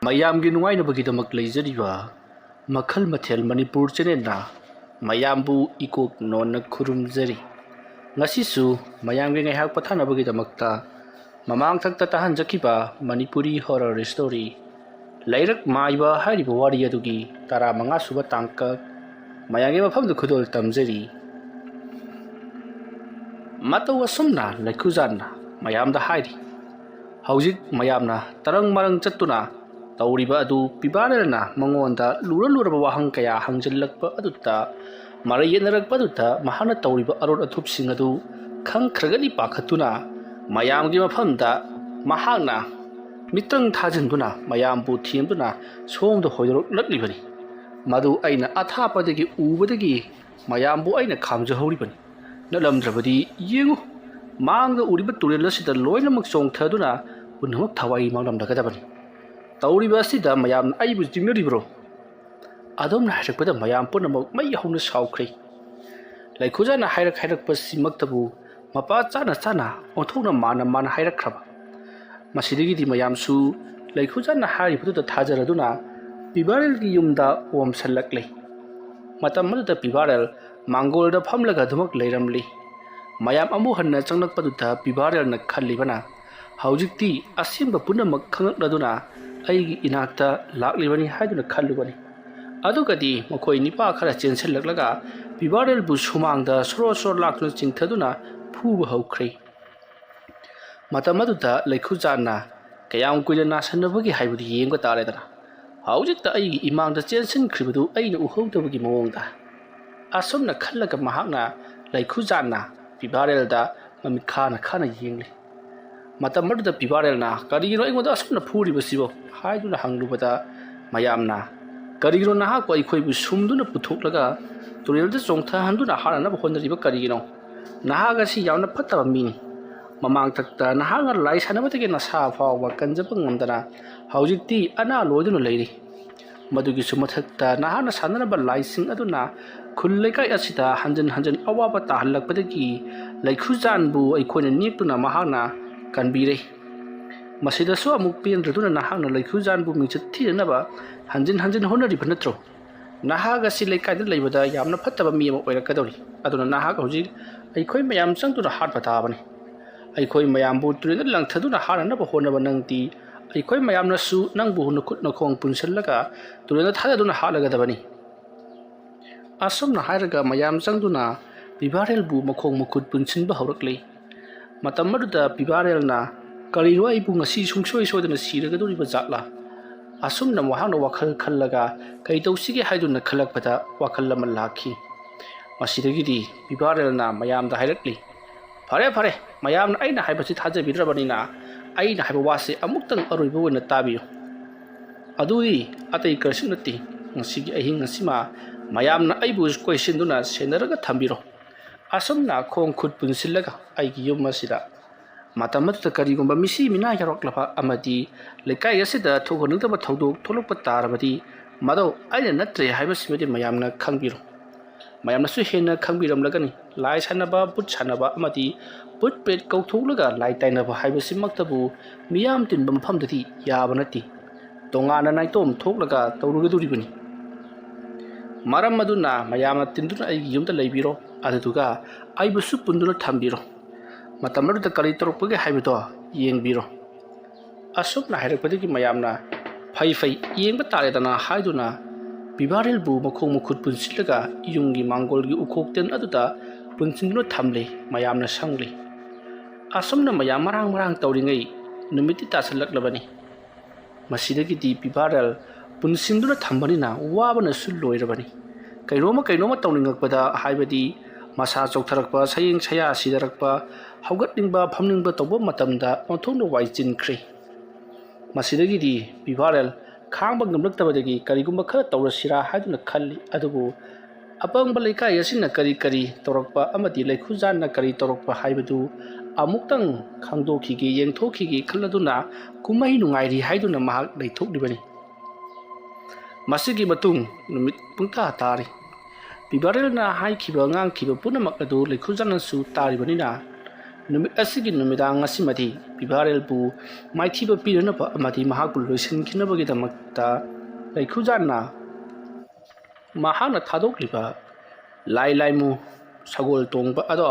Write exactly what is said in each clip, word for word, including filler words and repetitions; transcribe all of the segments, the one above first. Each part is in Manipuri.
ꯃꯌꯥꯝꯒꯤ ꯅꯨꯡꯉꯥꯏꯅꯕꯒꯤꯗꯃꯛ ꯂꯩꯖꯔꯤꯕ ꯃꯈꯜ ꯃꯊꯦꯜ ꯃꯅꯤꯄꯨꯔ ꯆꯦꯅꯦꯜꯅ ꯃꯌꯥꯝꯕꯨ ꯏꯀꯣꯛ ꯅꯣꯟꯅ ꯈꯨꯔꯨꯝꯖꯔꯤ꯫ ꯉꯁꯤꯁꯨ ꯃꯌꯥꯝꯒꯤ ꯉꯥꯏꯍꯥꯛ ꯄꯣꯊꯥꯅꯕꯒꯤꯗꯃꯛꯇ ꯃꯃꯥꯡꯊꯛꯇ ꯇꯥꯍꯟꯖꯈꯤꯕ ꯃꯅꯤꯄꯨꯔꯤ ꯍꯣꯔꯔ ꯁ꯭ꯇꯣꯔꯤ ꯂꯩꯔꯛ ꯃꯥꯏꯕ ꯍꯥꯏꯔꯤꯕ ꯋꯥꯔꯤ ꯑꯗꯨꯒꯤ ꯇꯔꯥꯃꯉꯥ ꯁꯨꯕ ꯇꯥꯡꯀꯛ ꯃꯌꯥꯝꯒꯤ ꯃꯐꯝꯗ ꯈꯨꯗꯣꯜ ꯇꯝꯖꯔꯤ꯫ ꯃꯇꯧ ꯑꯁꯨꯝꯅ ꯂꯩꯈꯨꯖꯥꯟꯅ ꯃꯌꯥꯝꯗ ꯍꯥꯏꯔꯤ꯫ ꯍꯧꯖꯤꯛ ꯃꯌꯥꯝꯅ ꯇꯔꯪ ꯃꯔꯪ ꯆꯠꯇꯨꯅ ꯇꯧꯔꯤꯕ ꯑꯗꯨ ꯄꯤꯕꯥꯔꯦꯜꯅ ꯃꯉꯣꯟꯗ ꯂꯨꯔ ꯂꯨꯔꯕ ꯋꯥꯍꯪ ꯀꯌꯥ ꯍꯪꯖꯤꯜꯂꯛꯄ ꯑꯗꯨꯗ, ꯃꯔꯩ ꯌꯦꯠꯅꯔꯛꯄ ꯑꯗꯨꯗ ꯃꯍꯥꯛꯅ ꯇꯧꯔꯤꯕ ꯑꯔꯣꯠ ꯑꯊꯨꯞꯁꯤꯡ ꯑꯗꯨ ꯈꯪꯈ꯭ꯔꯒꯗꯤ ꯄꯥꯈꯠꯇꯨꯅ ꯃꯌꯥꯝꯒꯤ ꯃꯐꯝꯗ ꯃꯍꯥꯛꯅ ꯃꯤꯇ꯭ꯔꯪ ꯊꯥꯖꯤꯟꯗꯨꯅ ꯃꯌꯥꯝꯕꯨ ꯊꯦꯝꯗꯨꯅ ꯁꯣꯝꯗ ꯍꯣꯏꯗꯣꯔꯛꯂꯛꯂꯤꯕꯅꯤ꯫ ꯃꯗꯨ ꯑꯩꯅ ꯑꯊꯥꯞꯄꯗꯒꯤ ꯎꯕꯗꯒꯤ ꯃꯌꯥꯝꯕꯨ ꯑꯩꯅ ꯈꯥꯝꯖꯍꯧꯔꯤꯕꯅꯤ꯫ ꯅꯠꯂꯝꯗ꯭ꯔꯕꯗꯤ ꯌꯦꯡꯉꯨ, ꯃꯥꯡꯗ ꯎꯔꯤꯕ ꯇꯨꯔꯦꯜ ꯑꯁꯤꯗ ꯂꯣꯏꯅꯃꯛ ꯆꯣꯡꯊꯗꯨꯅ ꯄꯨꯝꯅꯃꯛ ꯊꯋꯥꯏ ꯃꯥꯡꯂꯝꯂꯒꯗꯕꯅꯤ꯫ ꯇꯧꯔꯤꯕ ꯑꯁꯤꯗ ꯃꯌꯥꯝꯅ ꯑꯩꯕꯨ ꯆꯤꯡꯅꯔꯤꯕ꯭ꯔꯣ? ꯑꯗꯣꯝꯅ ꯍꯥꯏꯔꯛꯄꯗ ꯃꯌꯥꯝ ꯄꯨꯝꯅꯃꯛ ꯃꯩ ꯍꯧꯅ ꯁꯥꯎꯈ꯭ꯔꯦ꯫ ꯂꯩꯈꯨꯖꯥꯅ ꯍꯥꯏꯔꯛ ꯍꯥꯏꯔꯛꯄꯁꯤꯃꯛꯇꯕꯨ ꯃꯄꯥ ꯆꯥꯅ ꯆꯥꯅ, ꯑꯣꯟꯊꯣꯛꯅ ꯃꯥꯟꯅ ꯃꯥꯟꯅ ꯍꯥꯏꯔꯛꯈ꯭ꯔꯕ꯫ ꯃꯁꯤꯗꯒꯤꯗꯤ ꯃꯌꯥꯝꯁꯨ ꯂꯩꯈꯨꯖꯥꯅ ꯍꯥꯏꯔꯤꯕꯗꯨꯗ ꯊꯥꯖꯔꯗꯨꯅ ꯄꯤꯕꯥꯔꯦꯜꯒꯤ ꯌꯨꯝꯗ ꯑꯣꯝꯁꯜꯂꯛꯂꯦ꯫ ꯃꯇꯝ ꯑꯗꯨꯗ ꯄꯤꯕꯥꯔꯦꯜ ꯃꯥꯡꯒꯣꯜꯗ ꯐꯝꯂꯒ ꯑꯗꯨꯃꯛ ꯂꯩꯔꯝꯂꯤ꯫ ꯃꯌꯥꯝ ꯑꯃꯨꯛ ꯍꯟꯅ ꯆꯪꯂꯛꯄꯗꯨꯗ ꯄꯤꯕꯥꯔꯦꯜꯅ ꯈꯜꯂꯤꯕꯅ, "ꯍꯧꯖꯤꯛꯇꯤ ꯑꯁꯦꯡꯕ ꯄꯨꯝꯅꯃꯛ ꯈꯪꯂꯛꯂꯗꯨꯅ ꯑꯩꯒꯤ ꯏꯅꯥꯛꯇ ꯂꯥꯛꯂꯤꯕꯅꯤ" ꯍꯥꯏꯗꯨꯅ ꯈꯜꯂꯨꯕꯅꯤ꯫ ꯑꯗꯨꯒꯗꯤ ꯃꯈꯣꯏ ꯅꯤꯄꯥ ꯈꯔ ꯆꯦꯟꯁꯤꯜꯂꯛꯂꯒ ꯄꯤꯕꯥꯔꯦꯜꯕꯨ ꯁꯨꯃꯥꯡꯗ ꯁꯣꯔꯣ ꯁꯣꯔꯣ ꯂꯥꯛꯇꯨꯅ ꯆꯤꯡꯊꯗꯨꯅ ꯐꯨꯕ ꯍꯧꯈ꯭ꯔꯦ꯫ ꯃꯇꯝ ꯑꯗꯨꯗ ꯂꯩꯈꯨꯖꯥꯟꯅ ꯀꯌꯥꯝ ꯀꯨꯏꯅ ꯅꯥꯁꯟꯅꯕꯒꯦ ꯍꯥꯏꯕꯗꯨ ꯌꯦꯡꯕ ꯇꯥꯔꯦꯗꯅ꯫ ꯍꯧꯖꯤꯛꯇ ꯑꯩꯒꯤ ꯏꯃꯥꯡꯗ ꯆꯦꯟꯁꯤꯟꯈ꯭ꯔꯤꯕꯗꯨ ꯑꯩꯅ ꯎꯍꯧꯗꯕꯒꯤ ꯃꯑꯣꯡꯗ꯫ ꯑꯁꯨꯝꯅ ꯈꯜꯂꯒ ꯃꯍꯥꯛꯅ ꯂꯩꯈꯨꯖꯥꯟꯅ ꯄꯤꯕꯥꯔꯦꯜꯗ ꯃꯃꯤꯠ ꯈꯥꯅ ꯈꯥꯅ ꯌꯦꯡꯂꯤ꯫ ꯃꯇꯝ ꯑꯗꯨꯗ ꯄꯤꯕꯥꯔꯦꯜꯅ, "ꯀꯔꯤꯒꯤꯅꯣ ꯑꯩꯉꯣꯟꯗ ꯑꯁꯨꯝꯅ ꯐꯨꯔꯤꯕꯁꯤꯕꯣ?" ꯍꯥꯏꯗꯨꯅ ꯍꯪꯂꯨꯕꯗ, ꯃꯌꯥꯝꯅ, "ꯀꯔꯤꯒꯤꯅꯣ ꯅꯍꯥꯛꯄꯨ ꯑꯩꯈꯣꯏꯕꯨ ꯁꯨꯝꯗꯨꯅ ꯄꯨꯊꯣꯛꯂꯒ ꯇꯨꯔꯦꯜꯗ ꯆꯣꯡꯊꯍꯟꯗꯨꯅ ꯍꯥꯠꯅꯅꯕ ꯍꯣꯠꯅꯔꯤꯕ ꯀꯔꯤꯒꯤꯅꯣ? ꯅꯍꯥꯛ ꯑꯁꯤ ꯌꯥꯝꯅ ꯐꯠꯇꯕ ꯃꯤꯅꯤ꯫ ꯃꯃꯥꯡꯊꯛꯇ ꯅꯍꯥꯛꯅ ꯂꯥꯏ ꯁꯥꯟꯅꯕꯗꯒꯤ ꯅꯁꯥ ꯐꯥꯎꯕ ꯀꯟꯖꯕ ꯉꯝꯗꯅ ꯍꯧꯖꯤꯛꯇꯤ ꯑꯅꯥ ꯂꯣꯏꯗꯨꯅ ꯂꯩꯔꯤ꯫ ꯃꯗꯨꯒꯤꯁꯨ ꯃꯊꯛꯇ ꯅꯍꯥꯛꯅ ꯁꯥꯟꯅꯔꯝꯕ ꯂꯥꯏꯁꯤꯡ ꯑꯗꯨꯅ ꯈꯨꯜ ꯂꯩꯀꯥꯏ ꯑꯁꯤꯗ ꯍꯟꯖꯤꯟ ꯍꯟꯖꯤꯟ ꯑꯋꯥꯕ ꯇꯥꯍꯜꯂꯛꯄꯗꯒꯤ ꯂꯩꯈꯨꯖꯥꯟꯕꯨ ꯑꯩꯈꯣꯏꯅ ꯅꯦꯛꯇꯨꯅ ꯃꯍꯥꯛꯅ ꯀꯟꯕꯤꯔꯦ꯫ ꯃꯁꯤꯗꯁꯨ ꯑꯃꯨꯛ ꯄꯦꯟꯗ꯭ꯔꯗꯨꯅ ꯅꯍꯥꯛꯅ ꯂꯩꯈꯨꯖꯥꯟꯕꯨ ꯃꯤꯡꯆꯠ ꯊꯤꯅꯅꯕ ꯍꯟꯖꯤꯟ ꯍꯟꯖꯤꯟ ꯍꯣꯠꯅꯔꯤꯕ ꯅꯠꯇ꯭ꯔꯣ? ꯅꯍꯥꯛ ꯑꯁꯤ ꯂꯩꯀꯥꯏꯗ ꯂꯩꯕꯗ ꯌꯥꯝꯅ ꯐꯠꯇꯕ ꯃꯤ ꯑꯃ ꯑꯣꯏꯔꯛꯀꯗꯧꯔꯤ꯫ ꯑꯗꯨꯅ ꯅꯍꯥꯛ ꯍꯧꯖꯤꯛ ꯑꯩꯈꯣꯏ ꯃꯌꯥꯝ ꯆꯪꯗꯨꯅ ꯍꯥꯠꯄ ꯇꯥꯕꯅꯤ꯫ ꯑꯩꯈꯣꯏ ꯃꯌꯥꯝꯕꯨ ꯇꯨꯔꯦꯜꯗ ꯂꯪꯊꯗꯨꯅ ꯍꯥꯠꯅꯅꯕ ꯍꯣꯠꯅꯕ ꯅꯪꯗꯤ ꯑꯩꯈꯣꯏ ꯃꯌꯥꯝꯅꯁꯨ ꯅꯪꯕꯨ ꯅꯈꯨꯠ ꯅꯈꯣꯡ ꯄꯨꯟꯁꯤꯜꯂꯒ ꯇꯨꯔꯦꯜꯗ ꯊꯥꯗꯗꯨꯅ ꯍꯥꯠꯂꯒꯗꯕꯅꯤ꯫ ꯑꯁꯨꯝꯅ ꯍꯥꯏꯔꯒ ꯃꯌꯥꯝ ꯆꯪꯗꯨꯅ ꯄꯤꯕꯥꯔꯦꯜꯕꯨ ꯃꯈꯣꯡ ꯃꯈꯨꯠ ꯄꯨꯟꯁꯤꯟꯕ ꯍꯧꯔꯛꯂꯤ꯫ ꯃꯇꯝ ꯑꯗꯨꯗ ꯄꯤꯕꯥꯔꯦꯜꯅ, "ꯀꯔꯤꯅꯣ ꯑꯩꯕꯨ ꯉꯁꯤ ꯁꯨꯡꯁꯣꯏ ꯁꯣꯏꯗꯅ ꯁꯤꯔꯒꯗꯧꯔꯤꯕ ꯖꯥꯠꯂꯥ?" ꯑꯁꯨꯝꯅ ꯃꯍꯥꯛꯅ ꯋꯥꯈꯜ ꯈꯜꯂꯒ ꯀꯩ ꯇꯧꯁꯤꯒꯦ ꯍꯥꯏꯗꯨꯅ ꯈꯜꯂꯛꯄꯗ ꯋꯥꯈꯜ ꯑꯃ ꯂꯥꯛꯈꯤ꯫ ꯃꯁꯤꯗꯒꯤꯗꯤ ꯄꯤꯕꯥꯔꯦꯜꯅ ꯃꯌꯥꯝꯗ ꯍꯥꯏꯔꯛꯂꯤ, "ꯐꯔꯦ ꯐꯔꯦ, ꯃꯌꯥꯝꯅ ꯑꯩꯅ ꯍꯥꯏꯕꯁꯤ ꯊꯥꯖꯕꯤꯗ꯭ꯔꯕꯅꯤꯅ ꯑꯩꯅ ꯍꯥꯏꯕ ꯋꯥꯁꯦ ꯑꯃꯨꯛꯇꯪ ꯑꯔꯣꯏꯕ ꯑꯣꯏꯅ ꯇꯥꯕꯤꯌꯨ꯫ ꯑꯗꯨꯗꯤ ꯑꯇꯩ ꯀꯔꯤꯁꯨ ꯅꯠꯇꯦ, ꯉꯁꯤꯒꯤ ꯑꯍꯤꯡ ꯑꯁꯤꯃ ꯃꯌꯥꯝꯅ ꯑꯩꯕꯨ ꯀꯣꯏꯁꯤꯟꯗꯨꯅ ꯁꯦꯟꯅꯔꯒ ꯊꯝꯕꯤꯔꯣ꯫ ꯑꯁꯨꯝꯅ ꯈꯣꯡ ꯈꯨꯠ ꯄꯨꯟꯁꯤꯜꯂꯒ ꯑꯩꯒꯤ ꯌꯨꯝ ꯑꯁꯤꯗ ꯃꯇꯝ ꯑꯗꯨꯗ ꯀꯔꯤꯒꯨꯝꯕ ꯃꯤꯁꯤ ꯃꯤꯅꯥ ꯌꯥꯎꯔꯛꯂꯕ ꯑꯃꯗꯤ ꯂꯩꯀꯥꯏ ꯑꯁꯤꯗ ꯊꯣꯛꯍꯟꯅꯤꯡꯗꯕ ꯊꯧꯗꯣꯛ ꯊꯣꯛꯂꯛꯄ ꯇꯥꯔꯕꯗꯤ ꯃꯗꯨ ꯑꯩꯅ ꯅꯠꯇ꯭ꯔꯦ ꯍꯥꯏꯕꯁꯤꯃꯗꯤ ꯃꯌꯥꯝꯅ ꯈꯪꯕꯤꯔꯣ꯫ ꯃꯌꯥꯝꯅꯁꯨ ꯍꯦꯟꯅ ꯈꯪꯕꯤꯔꯝꯂꯒꯅꯤ꯫ ꯂꯥꯏ ꯁꯥꯟꯅꯕ, ꯚꯨꯠ ꯁꯥꯟꯅꯕ ꯑꯃꯗꯤ ꯚꯨꯠ ꯄ꯭ꯔꯦꯠ ꯀꯧꯊꯣꯛꯂꯒ ꯂꯥꯏ ꯇꯥꯏꯅꯕ ꯍꯥꯏꯕꯁꯤꯃꯛꯇꯕꯨ ꯃꯤꯌꯥꯝ ꯇꯤꯟꯕ ꯃꯐꯝꯗꯗꯤ ꯌꯥꯕ ꯅꯠꯇꯦ꯫ ꯇꯣꯉꯥꯟꯅ ꯅꯥꯏꯇꯣꯝ ꯊꯣꯛꯂꯒ ꯇꯧꯔꯨꯒꯗꯧꯔꯤꯕꯅꯤ꯫ ꯃꯔꯝ ꯑꯗꯨꯅ ꯃꯌꯥꯝꯅ ꯇꯤꯟꯗꯨꯅ ꯑꯩꯒꯤ ꯌꯨꯝꯗ ꯂꯩꯕꯤꯔꯣ, ꯑꯗꯨꯗꯨꯒ ꯑꯩꯕꯨꯁꯨ ꯄꯨꯟꯗꯨꯅ ꯊꯝꯕꯤꯔꯣ꯫ ꯃꯇꯝ ꯑꯗꯨꯗ ꯀꯔꯤ ꯇꯧꯔꯛꯄꯒꯦ ꯍꯥꯏꯕꯗꯣ ꯌꯦꯡꯕꯤꯔꯣ꯫" ꯑꯁꯨꯝꯅ ꯍꯥꯏꯔꯛꯄꯗꯒꯤ ꯃꯌꯥꯝꯅ, "ꯐꯩ ꯐꯩ, ꯌꯦꯡꯕ ꯇꯥꯔꯦꯗꯅ" ꯍꯥꯏꯗꯨꯅ ꯄꯤꯕꯥꯔꯦꯜꯕꯨ ꯃꯈꯣꯡ ꯃꯈꯨꯠ ꯄꯨꯟꯁꯤꯜꯂꯒ ꯌꯨꯝꯒꯤ ꯃꯥꯡꯒꯣꯜꯒꯤ ꯎꯈꯣꯛ ꯇꯦꯟ ꯑꯗꯨꯗ ꯄꯨꯟꯁꯤꯟꯗꯨꯅ ꯊꯝꯂꯦ꯫ ꯃꯌꯥꯝꯅ ꯁꯪꯂꯦ꯫ ꯑꯁꯨꯝꯅ ꯃꯌꯥꯝ ꯃꯔꯥꯡ ꯃꯔꯥꯡ ꯇꯧꯔꯤꯉꯩ ꯅꯨꯃꯤꯠꯇꯤ ꯇꯥꯁꯤꯜꯂꯛꯂꯕꯅꯤ꯫ ꯃꯁꯤꯗꯒꯤꯗꯤ ꯄꯤꯕꯥꯔꯦꯜ ꯄꯨꯟꯁꯤꯟꯗꯨꯅ ꯊꯝꯕꯅꯤꯅ ꯋꯥꯕꯅꯁꯨ ꯂꯣꯏꯔꯕꯅꯤ꯫ ꯀꯩꯅꯣꯝꯃ ꯀꯩꯅꯣꯝꯃ ꯇꯧꯅꯤꯡꯉꯛꯄꯗ, ꯍꯥꯏꯕꯗꯤ ꯃꯁꯥ ꯆꯣꯛꯊꯔꯛꯄ, ꯁꯌꯦꯡ ꯁꯌꯥ ꯁꯤꯊꯔꯛꯄ, ꯍꯧꯒꯠꯅꯤꯡꯕ ꯐꯝꯅꯤꯡꯕ ꯇꯧꯕ ꯃꯇꯝꯗ ꯑꯣꯟꯊꯣꯛꯅ ꯋꯥꯏꯆꯤꯟꯈ꯭ꯔꯦ꯫ ꯃꯁꯤꯗꯒꯤꯗꯤ ꯄꯤꯕꯥꯔꯦꯜ ꯈꯥꯡꯕ ꯉꯝꯂꯛꯇꯕꯗꯒꯤ ꯀꯔꯤꯒꯨꯝꯕ ꯈꯔ ꯇꯧꯔꯁꯤꯔꯥ ꯍꯥꯏꯗꯨꯅ ꯈꯜꯂꯤ꯫ ꯑꯗꯨꯕꯨ ꯑꯄꯪꯕ ꯂꯩꯀꯥꯏ ꯑꯁꯤꯅ ꯀꯔꯤ ꯀꯔꯤ ꯇꯧꯔꯛꯄ ꯑꯃꯗꯤ ꯂꯩꯈꯨꯖꯥꯟꯅ ꯀꯔꯤ ꯇꯧꯔꯛꯄ ꯍꯥꯏꯕꯗꯨ ꯑꯃꯨꯛꯇꯪ ꯈꯪꯗꯣꯛꯈꯤꯒꯦ, ꯌꯦꯡꯊꯣꯛꯈꯤꯒꯦ ꯈꯜꯂꯗꯨꯅ ꯀꯨꯝꯍꯩ ꯅꯨꯡꯉꯥꯏꯔꯤ ꯍꯥꯏꯗꯨꯅ ꯃꯍꯥꯛ ꯂꯩꯊꯣꯛꯂꯤꯕꯅꯤ꯫ ꯃꯁꯤꯒꯤ ꯃꯇꯨꯡ ꯅꯨꯃꯤꯠ ꯄꯨꯡꯇꯥ ꯇꯥꯔꯤ꯫ ꯄꯤꯕꯥꯔꯦꯜꯅ ꯍꯥꯏꯈꯤꯕ ꯉꯥꯡꯈꯤꯕ ꯄꯨꯝꯅꯃꯛ ꯑꯗꯨ ꯂꯩꯈꯨꯖꯥꯟꯅꯁꯨ ꯇꯥꯔꯤꯕꯅꯤꯅ ꯅꯨꯃꯤꯠ ꯑꯁꯤꯒꯤ ꯅꯨꯃꯤꯗꯥꯡ ꯑꯁꯤꯃꯗꯤ ꯄꯤꯚꯥꯔꯦꯜꯕꯨ ꯃꯥꯏꯊꯤꯕ ꯄꯤꯅꯅꯕ ꯑꯃꯗꯤ ꯃꯍꯥꯛꯄꯨ ꯂꯣꯏꯁꯤꯟꯈꯤꯅꯕꯒꯤꯗꯃꯛꯇ ꯂꯩꯈꯨꯖꯥꯟꯅ ꯃꯍꯥꯛꯅ ꯊꯥꯗꯣꯛꯂꯤꯕ ꯂꯥꯏ ꯂꯥꯏꯃꯨ ꯁꯒꯣꯜ ꯇꯣꯡꯕ ꯑꯗꯣ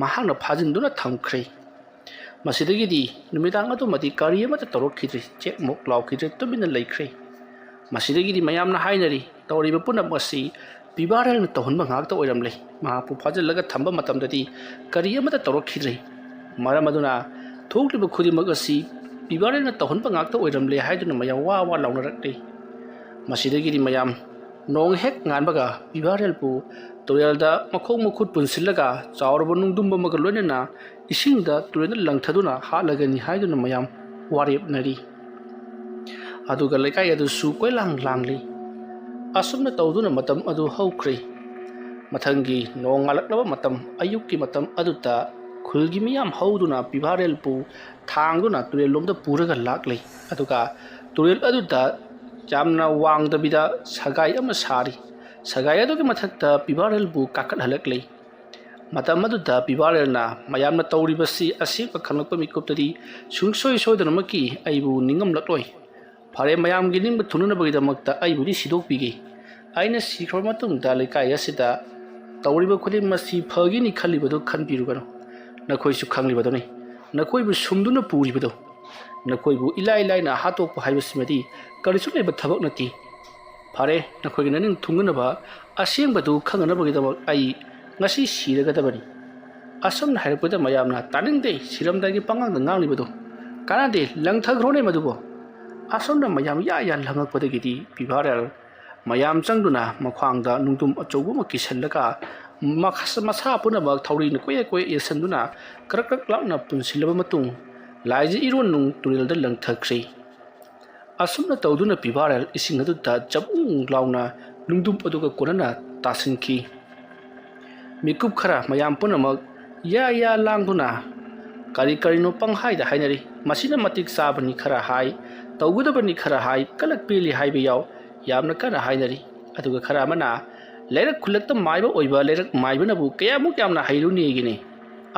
ꯃꯍꯥꯛꯅ ꯐꯥꯖꯤꯟꯗꯨꯅ ꯊꯝꯈ꯭ꯔꯦ꯫ ꯃꯁꯤꯗꯒꯤꯗꯤ ꯅꯨꯃꯤꯗꯥꯡ ꯑꯗꯨꯃꯗꯤ ꯀꯔꯤ ꯑꯃꯠꯇ ꯇꯧꯔꯛꯈꯤꯗ꯭ꯔꯦ, ꯆꯦꯛ ꯃꯣꯛ ꯂꯥꯎꯈꯤꯗ꯭ꯔꯦ, ꯇꯨꯃꯤꯟꯅ ꯂꯩꯈ꯭ꯔꯦ꯫ ꯃꯁꯤꯗꯒꯤꯗꯤ ꯃꯌꯥꯝꯅ ꯍꯥꯏꯅꯔꯤ, ꯇꯧꯔꯤꯕ ꯄꯨꯝꯅꯃꯛ ꯑꯁꯤ ꯄꯤꯚꯥꯔꯦꯜꯅ ꯇꯧꯍꯟꯕ ꯉꯥꯛꯇ ꯑꯣꯏꯔꯝꯂꯦ꯫ ꯃꯍꯥꯛꯄꯨ ꯐꯥꯖꯤꯜꯂꯒ ꯊꯝꯕ ꯃꯇꯝꯗꯗꯤ ꯀꯔꯤ ꯑꯃꯠꯇ ꯇꯧꯔꯛꯈꯤꯗ꯭ꯔꯦ꯫ ꯃꯔꯝ ꯑꯗꯨꯅ ꯊꯣꯛꯂꯤꯕ ꯈꯨꯗꯤꯡꯃꯛ ꯑꯁꯤ ꯄꯤꯚꯥꯔꯦꯜꯅ ꯇꯧꯍꯟꯕ ꯉꯥꯛꯇ ꯑꯣꯏꯔꯝꯂꯦ ꯍꯥꯏꯗꯨꯅ ꯃꯌꯥꯝ ꯋꯥ ꯋꯥ ꯂꯥꯎꯅꯔꯛꯂꯤ꯫ ꯃꯁꯤꯗꯒꯤꯗꯤ ꯃꯌꯥꯝ ꯅꯣꯡ ꯍꯦꯛ ꯉꯥꯟꯕꯒ ꯄꯤꯚꯥꯔꯦꯜꯕꯨ ꯇꯨꯔꯦꯜꯗ ꯃꯈꯣꯡ ꯃꯈꯨꯠ ꯄꯨꯟꯁꯤꯜꯂꯒ ꯆꯥꯎꯔꯕ ꯅꯨꯡꯗꯨꯝ ꯑꯃꯒ ꯂꯣꯏꯅꯅ ꯏꯁꯤꯡꯗ ꯇꯨꯔꯦꯜꯗ ꯂꯪꯊꯗꯨꯅ ꯍꯥꯠꯂꯒꯅꯤ ꯍꯥꯏꯗꯨꯅ ꯃꯌꯥꯝ ꯋꯥꯔꯦꯞꯅꯔꯤ꯫ ꯑꯗꯨꯒ ꯂꯩꯀꯥꯏ ꯑꯗꯨꯁꯨ ꯀꯣꯏꯂꯥꯡ ꯂꯥꯡꯂꯤ꯫ ꯑꯁꯨꯝꯅ ꯇꯧꯗꯨꯅ ꯃꯇꯝ ꯑꯗꯨ ꯍꯧꯈ꯭ꯔꯦ꯫ ꯃꯊꯪꯒꯤ ꯅꯣꯡ ꯉꯥꯜꯂꯛꯂꯕ ꯃꯇꯝ, ꯑꯌꯨꯛꯀꯤ ꯃꯇꯝ ꯑꯗꯨꯗ ꯈꯨꯜꯒꯤ ꯃꯤꯌꯥꯝ ꯍꯧꯗꯨꯅ ꯄꯤꯚꯥꯔꯦꯜꯕꯨ ꯊꯥꯡꯗꯨꯅ ꯇꯨꯔꯦꯜꯂꯣꯝꯗ ꯄꯨꯔꯒ ꯂꯥꯛꯂꯦ꯫ ꯑꯗꯨꯒ ꯇꯨꯔꯦꯜ ꯑꯗꯨꯗ ꯌꯥꯝꯅ ꯋꯥꯡꯗꯕꯤꯗ ꯁꯒꯥꯏ ꯑꯃ ꯁꯥꯔꯤ꯫ ꯁꯒꯥꯏ ꯑꯗꯨꯒꯤ ꯃꯊꯛꯇ ꯄꯤꯚꯥꯔꯦꯜꯕꯨ ꯀꯥꯈꯠꯍꯜꯂꯛꯂꯦ꯫ ꯃꯇꯝ ꯑꯗꯨꯗ ꯄꯤꯚꯥꯔꯦꯜꯅ ꯃꯌꯥꯝꯅ ꯇꯧꯔꯤꯕꯁꯤ ꯑꯁꯦꯡꯕ ꯈꯪꯂꯛꯄ ꯃꯤꯀꯨꯞꯇꯗꯤ ꯁꯨꯡꯁꯣꯏ ꯁꯣꯏꯗꯅꯃꯛꯀꯤ ꯑꯩꯕꯨ ꯅꯤꯡꯉꯝꯂꯛꯂꯣꯏ꯫ ꯐꯔꯦ, ꯃꯌꯥꯝꯒꯤ ꯅꯤꯡꯕ ꯊꯨꯡꯅꯅꯕꯒꯤꯗꯃꯛꯇ ꯑꯩꯕꯨꯗꯤ ꯁꯤꯗꯣꯛꯄꯤꯒꯦ꯫ ꯑꯩꯅ ꯁꯤꯈ꯭ꯔꯕ ꯃꯇꯨꯡꯗ ꯂꯩꯀꯥꯏ ꯑꯁꯤꯗ ꯇꯧꯔꯤꯕ ꯈꯨꯗꯤꯡꯃꯛ ꯃꯁꯤ ꯐꯒꯤꯅꯤ ꯈꯜꯂꯤꯕꯗꯨ ꯈꯟꯕꯤꯔꯨꯒꯅꯨ꯫ ꯅꯈꯣꯏꯁꯨ ꯈꯪꯂꯤꯕꯗꯨꯅꯤ, ꯅꯈꯣꯏꯕꯨ ꯁꯨꯝꯗꯨꯅ ꯄꯨꯔꯤꯕꯗꯨ꯫ ꯅꯈꯣꯏꯕꯨ ꯏꯂꯥꯏ ꯂꯥꯏꯅ ꯍꯥꯠꯇꯣꯛꯄ ꯍꯥꯏꯕꯁꯤꯃꯗꯤ ꯀꯔꯤꯁꯨ ꯂꯩꯕ ꯊꯕꯛ ꯅꯠꯇꯦ꯫ ꯐꯔꯦ, ꯅꯈꯣꯏꯒꯤ ꯅꯅꯤꯡ ꯊꯨꯡꯅꯅꯕ ꯑꯁꯦꯡꯕꯗꯨ ꯈꯪꯅꯅꯕꯒꯤꯗꯃꯛ ꯑꯩ ꯉꯁꯤ ꯁꯤꯔꯒꯗꯕꯅꯤ꯫ ꯑꯁꯨꯝꯅ ꯍꯥꯏꯔꯛꯄꯗ ꯃꯌꯥꯝꯅ ꯇꯥꯅꯤꯡꯗꯦ, ꯁꯤꯔꯝꯗꯥꯏꯒꯤ ꯄꯉꯥꯡꯗ ꯉꯥꯡꯂꯤꯕꯗꯨ ꯀꯥꯟꯅꯗꯦ, ꯂꯪꯊꯈ꯭ꯔꯣꯅꯦ ꯃꯗꯨꯕꯨ꯫ ꯑꯁꯨꯝꯅ ꯃꯌꯥꯝ ꯌꯥ ꯌꯥ ꯂꯪꯉꯛꯄꯗꯒꯤꯗꯤ ꯄꯤꯚꯥꯔꯦꯜ ꯃꯌꯥꯝ ꯆꯪꯗꯨꯅ ꯃꯈ꯭ꯋꯥꯡꯗ ꯅꯨꯡꯗꯨꯝ ꯑꯆꯧꯕ ꯑꯃ ꯀꯤꯁꯜꯂꯒ ꯃꯈ-, ꯃꯁꯥ ꯄꯨꯝꯅꯃꯛ ꯊꯧꯔꯤꯅ ꯀꯣꯌꯦꯛ ꯀꯣꯌꯦꯛ ꯌꯦꯠꯁꯟꯗꯨꯅ ꯀ꯭ꯔꯛ ꯀ꯭ꯔꯛ ꯂꯥꯎꯅ ꯄꯨꯟꯁꯤꯜꯂꯕ ꯃꯇꯨꯡ ꯂꯥꯏꯖ ꯏꯔꯣꯟꯅꯨꯡ ꯇꯨꯔꯦꯜꯗ ꯂꯪꯊꯈ꯭ꯔꯦ꯫ ꯑꯁꯨꯝꯅ ꯇꯧꯗꯨꯅ ꯄꯤꯚꯥꯔꯦꯜ ꯏꯁꯤꯡ ꯑꯗꯨꯗ ꯖꯕꯨꯡ ꯂꯥꯎꯅ ꯅꯨꯡꯗꯨꯝ ꯑꯗꯨꯒ ꯀꯣꯟꯅꯅ ꯇꯥꯁꯤꯟꯈꯤ꯫ ꯃꯤꯀꯨꯞ ꯈꯔ ꯃꯌꯥꯝ ꯄꯨꯝꯅꯃꯛ ꯌꯥ ꯌꯥ ꯂꯥꯡꯗꯨꯅ ꯀꯔꯤ ꯀꯔꯤꯅꯣ ꯄꯪꯍꯥꯏꯗ ꯍꯥꯏꯅꯔꯤ꯫ ꯃꯁꯤꯅ ꯃꯇꯤꯛ ꯆꯥꯕꯅꯤ ꯈꯔ ꯍꯥꯏ, ꯇꯧꯒꯗꯕꯅꯤ ꯈꯔ ꯍꯥꯏ, ꯀꯂꯛ ꯄꯦꯜꯂꯤ ꯍꯥꯏꯕ ꯌꯥꯎ, ꯌꯥꯝꯅ ꯀꯟꯅ ꯍꯥꯏꯅꯔꯤ꯫ ꯑꯗꯨꯒ ꯈꯔ ꯑꯃꯅ ꯂꯩꯔꯛ ꯈꯨꯜꯂꯛꯇ ꯃꯥꯏꯕ ꯑꯣꯏꯕ ꯂꯩꯔꯛ ꯃꯥꯏꯕꯅꯕꯨ ꯀꯌꯥꯃꯨꯛ ꯌꯥꯝꯅ ꯍꯩꯔꯨꯅꯤꯒꯤꯅꯤ꯫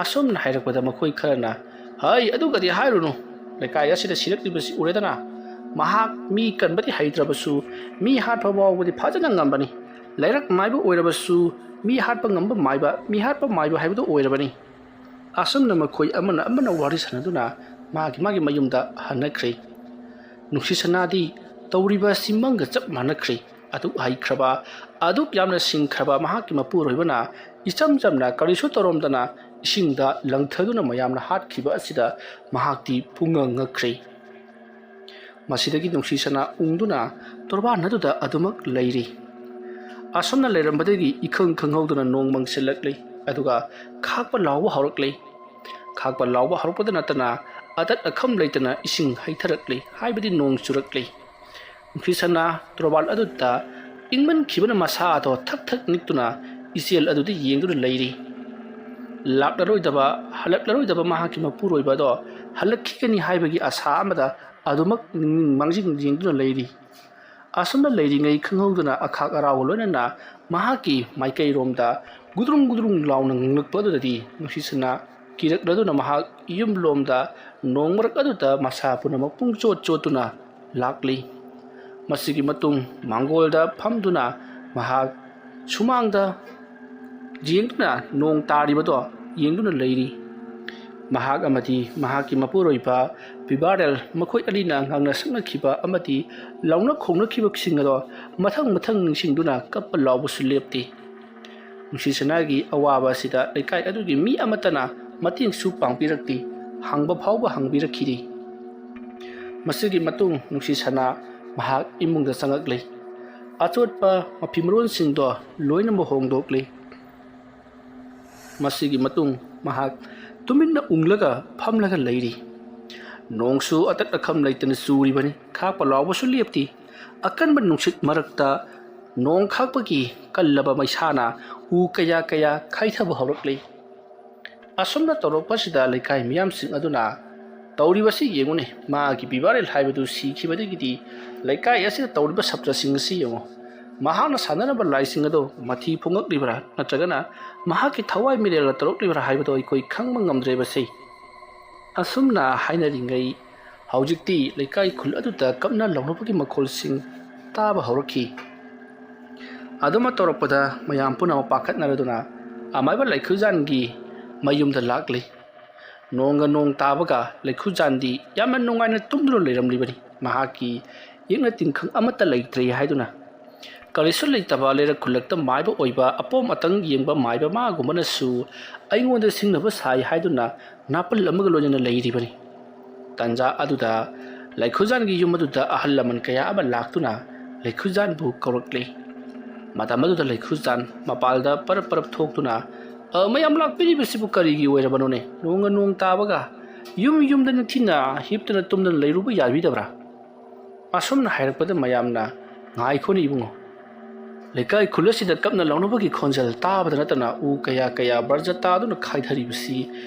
ꯑꯁꯨꯝꯅ ꯍꯥꯏꯔꯛꯄꯗ ꯃꯈꯣꯏ ꯈꯔꯅ "ꯑꯩ ꯑꯗꯨꯒꯗꯤ ꯍꯥꯏꯔꯨꯅꯨ, ꯂꯩꯀꯥꯏ ꯑꯁꯤꯗ ꯁꯤꯔꯛꯂꯤꯕꯁꯤ ꯎꯔꯦꯗꯅ꯫ ꯃꯍꯥꯛ ꯃꯤ ꯀꯟꯕꯗꯤ ꯍꯩꯇ꯭ꯔꯕꯁꯨ, ꯃꯤ ꯍꯥꯠꯄ ꯐꯥꯎꯕꯗꯤ ꯐꯖꯅ ꯉꯝꯕꯅꯤ꯫ ꯂꯩꯔꯛ ꯃꯥꯏꯕ ꯑꯣꯏꯔꯕꯁꯨ, ꯃꯤ ꯍꯥꯠꯄ ꯉꯝꯕ ꯃꯥꯏꯕ, ꯃꯤ ꯍꯥꯠꯄ ꯃꯥꯏꯕ ꯍꯥꯏꯕꯗꯨ ꯑꯣꯏꯔꯕꯅꯤ"꯫ ꯑꯁꯨꯝꯅ ꯃꯈꯣꯏ ꯑꯃꯅ ꯑꯃꯅ ꯋꯥꯔꯤ ꯁꯥꯟꯅꯗꯨꯅ ꯃꯥꯒꯤ ꯃꯥꯒꯤ ꯃꯌꯨꯝꯗ ꯍꯟꯅꯈ꯭ꯔꯦ꯫ ꯅꯨꯡꯁꯤ ꯁꯅꯥꯗꯤ ꯇꯧꯔꯤꯕ ꯑꯁꯤ ꯃꯪꯒ ꯆꯞ ꯃꯥꯟꯅꯈ꯭ꯔꯦ꯫ ꯑꯗꯨꯛ ꯍꯩꯈ꯭ꯔꯕ, ꯑꯗꯨꯛ ꯌꯥꯝꯅ ꯁꯤꯡꯈ꯭ꯔꯕ ꯃꯍꯥꯛꯀꯤ ꯃꯄꯨꯔꯣꯏꯕꯅ ꯏꯆꯝ ꯆꯝꯅ ꯀꯔꯤꯁꯨ ꯇꯧꯔꯝꯗꯅ ꯏꯁꯤꯡꯗ ꯂꯪꯊꯗꯨꯅ ꯃꯌꯥꯝꯅ ꯍꯥꯠꯈꯤꯕ ꯑꯁꯤꯗ ꯃꯍꯥꯛꯇꯤ ꯄꯨꯡꯉꯛ ꯉꯛꯈ꯭ꯔꯦ꯫ ꯃꯁꯤꯗꯒꯤ ꯅꯨꯡꯁꯤ ꯁꯅꯥ ꯎꯪꯗꯨꯅ ꯇꯣꯔꯕꯥꯟ ꯑꯗꯨꯗ ꯑꯗꯨꯃꯛ ꯂꯩꯔꯤ꯫ ꯑꯁꯨꯝꯅ ꯂꯩꯔꯝꯕꯗꯒꯤ ꯏꯈꯪ ꯈꯪꯍꯧꯗꯅ ꯅꯣꯡ ꯃꯪꯁꯤꯜꯂꯛꯂꯤ, ꯑꯗꯨꯒ ꯈꯥꯛꯄ ꯂꯥꯎꯕ ꯍꯧꯔꯛꯂꯤ꯫ ꯈꯥꯛꯄ ꯂꯥꯎꯕ ꯍꯧꯔꯛꯄꯗ ꯅꯠꯇꯅ ꯑꯇꯠ ꯑꯈꯝ ꯂꯩꯇꯅ ꯏꯁꯤꯡ ꯍꯩꯊꯔꯛꯂꯤ, ꯍꯥꯏꯕꯗꯤ ꯅꯣꯡ ꯆꯨꯔꯛꯂꯤ꯫ ꯅꯨꯡꯁꯤ ꯁꯅꯥ ꯇꯣꯔꯕꯥꯟ ꯑꯗꯨꯗ ꯏꯪꯃꯟꯈꯤꯕꯅ ꯃꯁꯥꯗꯣ ꯊꯛ ꯊꯛ ꯅꯤꯛꯇꯨꯅ ꯏꯆꯦꯜ ꯑꯗꯨꯗ ꯌꯦꯡꯗꯨꯅ ꯂꯩꯔꯤ꯫ ꯂꯥꯛꯂꯔꯣꯏꯗꯕ, ꯍꯜꯂꯛꯂꯔꯣꯏꯗꯕ ꯃꯍꯥꯛꯀꯤ ꯃꯄꯨꯔꯣꯏꯕ ꯑꯗꯣ ꯍꯜꯂꯛꯈꯤꯒꯅꯤ ꯍꯥꯏꯕꯒꯤ ꯑꯁꯥ ꯑꯃꯗ ꯑꯗꯨꯃꯛ ꯅꯤꯡꯅꯤꯡ ꯃꯥꯡꯖꯤꯡ ꯌꯦꯡꯗꯨꯅ ꯂꯩꯔꯤ꯫ ꯑꯁꯨꯝꯅ ꯂꯩꯔꯤꯉꯩ ꯈꯪꯍꯧꯗꯅ ꯑꯈꯥꯛ ꯑꯔꯥꯎꯒ ꯂꯣꯏꯅꯅ ꯃꯍꯥꯛꯀꯤ ꯃꯥꯏꯀꯩꯔꯣꯝꯗ ꯒꯨꯗ꯭ꯔꯨꯡ ꯒꯨꯗ꯭ꯔꯨꯡ ꯂꯥꯎꯅ ꯉꯪꯂꯛꯄ ꯑꯗꯨꯗꯗꯤ ꯅꯨꯡꯁꯤ ꯁꯅꯥ ꯀꯤꯔꯛꯂꯗꯨꯅ ꯃꯍꯥꯛ ꯌꯨꯝꯂꯣꯝꯗ ꯅꯣꯡ ꯃꯔꯛ ꯑꯗꯨꯗ ꯃꯁꯥ ꯄꯨꯝꯅꯃꯛ ꯄꯨꯡꯆꯣꯠ ꯆꯣꯠꯇꯨꯅ ꯂꯥꯛꯂꯤ꯫ ꯃꯁꯤꯒꯤ ꯃꯇꯨꯡ ꯃꯥꯡꯒꯣꯜꯗ ꯐꯝꯗꯨꯅ ꯃꯍꯥꯛ ꯁꯨꯃꯥꯡꯗ ꯌꯦꯡꯗꯨꯅ ꯅꯣꯡ ꯇꯥꯔꯤꯕꯗꯣ ꯌꯦꯡꯗꯨꯅ ꯂꯩꯔꯤ꯫ ꯃꯍꯥꯛ ꯑꯃꯗꯤ ꯃꯍꯥꯛꯀꯤ ꯃꯄꯨꯔꯣꯏꯕ ꯕꯤꯕꯥꯔꯦꯜ, ꯃꯈꯣꯏ ꯑꯅꯤꯅ ꯉꯥꯡꯅ ꯁꯛꯅꯈꯤꯕ ꯑꯃꯗꯤ ꯂꯥꯎꯅ ꯈꯣꯡꯅꯈꯤꯕꯁꯤꯡ ꯑꯗꯣ ꯃꯊꯪ ꯃꯊꯪ ꯅꯤꯡꯁꯤꯡꯗꯨꯅ ꯀꯞꯄ ꯂꯥꯎꯕꯁꯨ ꯂꯦꯞꯇꯦ꯫ ꯅꯨꯡꯁꯤ ꯁꯅꯥꯒꯤ ꯑꯋꯥꯕ ꯑꯁꯤꯗ ꯂꯩꯀꯥꯏ ꯑꯗꯨꯒꯤ ꯃꯤ ꯑꯃꯠꯇꯅ ꯃꯇꯦꯡꯁꯨ ꯄꯥꯡꯕꯤꯔꯛꯇꯦ, ꯍꯪꯕ ꯐꯥꯎꯕ ꯍꯪꯕꯤꯔꯛꯈꯤꯗꯦ꯫ ꯃꯁꯤꯒꯤ ꯃꯇꯨꯡ ꯅꯨꯡꯁꯤ ꯁꯅꯥ ꯃꯍꯥꯛ ꯏꯃꯨꯡꯗ ꯆꯪꯉꯛꯂꯦ꯫ ꯑꯆꯣꯠꯄ ꯃꯐꯤ ꯃꯔꯣꯟꯁꯤꯡꯗꯣ ꯂꯣꯏꯅꯃꯛ ꯍꯣꯡꯗꯣꯛꯂꯦ꯫ ꯃꯁꯤꯒꯤ ꯃꯇꯨꯡ ꯃꯍꯥꯛ ꯇꯨꯃꯤꯟꯅ ꯎꯪꯂꯒ ꯐꯝꯂꯒ ꯂꯩꯔꯤ꯫ ꯅꯣꯡꯁꯨ ꯑꯇꯠ ꯑꯈꯝ ꯂꯩꯇꯅ ꯆꯨꯔꯤꯕꯅꯤ꯫ ꯈꯥꯛꯄ ꯂꯥꯎꯕꯁꯨ ꯂꯦꯞꯇꯦ꯫ ꯑꯀꯟꯕ ꯅꯨꯡꯁꯤꯠ ꯃꯔꯛꯇ ꯅꯣꯡ ꯈꯥꯛꯄꯒꯤ ꯀꯜꯂꯕ ꯃꯩꯁꯥꯅ ꯎ ꯀꯌꯥ ꯀꯌꯥ ꯈꯥꯏꯊꯕ ꯍꯧꯔꯛꯂꯤ꯫ ꯑꯁꯨꯝꯅ ꯇꯧꯔꯛꯄꯁꯤꯗ ꯂꯩꯀꯥꯏ ꯃꯤꯌꯥꯝꯁꯤꯡ ꯑꯗꯨꯅ, "ꯇꯧꯔꯤꯕꯁꯤ ꯌꯦꯡꯉꯨꯅꯦ, ꯃꯥꯒꯤ ꯕꯤꯕꯥꯔꯦꯜ ꯍꯥꯏꯕꯗꯨ ꯁꯤꯈꯤꯕꯗꯒꯤꯗꯤ ꯂꯩꯀꯥꯏ ꯑꯁꯤꯗ ꯇꯧꯔꯤꯕ ꯁꯞꯇ꯭ꯔꯁꯤꯡ ꯑꯁꯤ ꯌꯦꯡꯉꯨ꯫ ꯃꯍꯥꯛꯅ ꯁꯥꯟꯅꯔꯝꯕ ꯂꯥꯏꯁꯤꯡ ꯑꯗꯨ ꯃꯊꯤ ꯐꯣꯡꯉꯛꯂꯤꯕ꯭ꯔꯥ ꯅꯠꯇ꯭ꯔꯒꯅ ꯃꯍꯥꯛꯀꯤ ꯊꯋꯥꯏ ꯃꯤꯔꯦꯜꯅ ꯇꯧꯔꯛꯂꯤꯕ꯭ꯔꯥ ꯍꯥꯏꯕꯗꯨ ꯑꯩꯈꯣꯏ ꯈꯪꯕ ꯉꯝꯗ꯭ꯔꯦꯕꯁꯦ"꯫ ꯑꯁꯨꯝꯅ ꯍꯥꯏꯅꯔꯤꯉꯩ ꯍꯧꯖꯤꯛꯇꯤ ꯂꯩꯀꯥꯏ ꯈꯨꯜ ꯑꯗꯨꯗ ꯀꯞꯅ ꯂꯥꯎꯅꯕꯒꯤ ꯃꯈꯣꯜꯁꯤꯡ ꯇꯥꯕ ꯍꯧꯔꯛꯈꯤ꯫ ꯑꯗꯨꯃ ꯇꯧꯔꯛꯄꯗ ꯃꯌꯥꯝ ꯄꯨꯝꯅꯃꯛ ꯄꯥꯈꯠꯅꯔꯗꯨꯅ ꯑꯃꯥꯏꯕ ꯂꯩꯈꯨꯖꯥꯟꯒꯤ ꯃꯌꯨꯝꯗ ꯂꯥꯛꯂꯤ꯫ ꯅꯣꯡꯒ ꯅꯣꯡ ꯇꯥꯕꯒ ꯂꯩꯈꯨꯖꯥꯟꯗꯤ ꯌꯥꯝꯅ ꯅꯨꯡꯉꯥꯏꯅ ꯇꯨꯝꯗꯨꯅ ꯂꯩꯔꯝꯂꯤꯕꯅꯤ꯫ ꯃꯍꯥꯛꯀꯤ ꯌꯦꯛꯅ ꯇꯤꯟꯈꯪ ꯑꯃꯠꯇ ꯂꯩꯇ꯭ꯔꯦ ꯍꯥꯏꯗꯨꯅ, ꯀꯔꯤꯁꯨ ꯂꯩꯇꯕ ꯂꯩꯔꯛ ꯈꯨꯜꯂꯛꯇ ꯃꯥꯏꯕ ꯑꯣꯏꯕ ꯑꯄꯣꯝ ꯑꯇꯪ ꯌꯦꯡꯕ ꯃꯥꯏꯕ ꯃꯥꯒꯨꯝꯕꯅꯁꯨ ꯑꯩꯉꯣꯟꯗ ꯁꯤꯡꯅꯕ ꯁꯥꯏ ꯍꯥꯏꯗꯨꯅ ꯅꯥꯄꯜ ꯑꯃꯒ ꯂꯣꯏꯅꯅ ꯂꯩꯔꯤꯕꯅꯤ꯫ ꯇꯟꯖꯥ ꯑꯗꯨꯗ ꯂꯩꯈꯨꯖꯥꯟꯒꯤ ꯌꯨꯝ ꯑꯗꯨꯗ ꯑꯍꯜ ꯂꯃꯟ ꯀꯌꯥ ꯑꯃ ꯂꯥꯛꯇꯨꯅ ꯂꯩꯈꯨꯖꯥꯟꯕꯨ ꯀꯧꯔꯛꯂꯦ꯫ ꯃꯇꯝ ꯑꯗꯨꯗ ꯂꯩꯈꯨꯖꯥꯟ ꯃꯄꯥꯜꯗ ꯄꯔꯞ ꯄꯔꯞ ꯊꯣꯛꯇꯨꯅ, "ꯑ, ꯃꯌꯥꯝ ꯂꯥꯛꯄꯤꯔꯤꯕꯁꯤꯕꯨ ꯀꯔꯤꯒꯤ ꯑꯣꯏꯔꯕꯅꯣꯅꯦ? ꯅꯣꯡꯒ ꯅꯣꯡ ꯇꯥꯕꯒ ꯌꯨꯝ ꯌꯨꯝꯗ ꯅꯤꯡꯊꯤꯅ ꯍꯤꯞꯇꯅ ꯇꯨꯝꯗꯅ ꯂꯩꯔꯨꯕ ꯌꯥꯕꯤꯗꯕ꯭ꯔꯥ?" ꯑꯁꯨꯝꯅ ꯍꯥꯏꯔꯛꯄꯗ ꯃꯌꯥꯝꯅ, "ꯉꯥꯏꯈꯣꯅꯦ ꯏꯕꯨꯡꯉꯣ, ꯂꯩꯀꯥꯏ ꯈꯨꯜ ꯑꯁꯤꯗ ꯀꯞꯅ ꯂꯥꯎꯅꯕꯒꯤ ꯈꯣꯟꯖꯦꯜ ꯇꯥꯕꯗ ꯅꯠꯇꯅ ꯎ ꯀꯌꯥ ꯀꯌꯥ ꯕꯔꯖ ꯇꯥꯗꯨꯅ ꯈꯥꯏꯊꯔꯤꯕꯁꯤ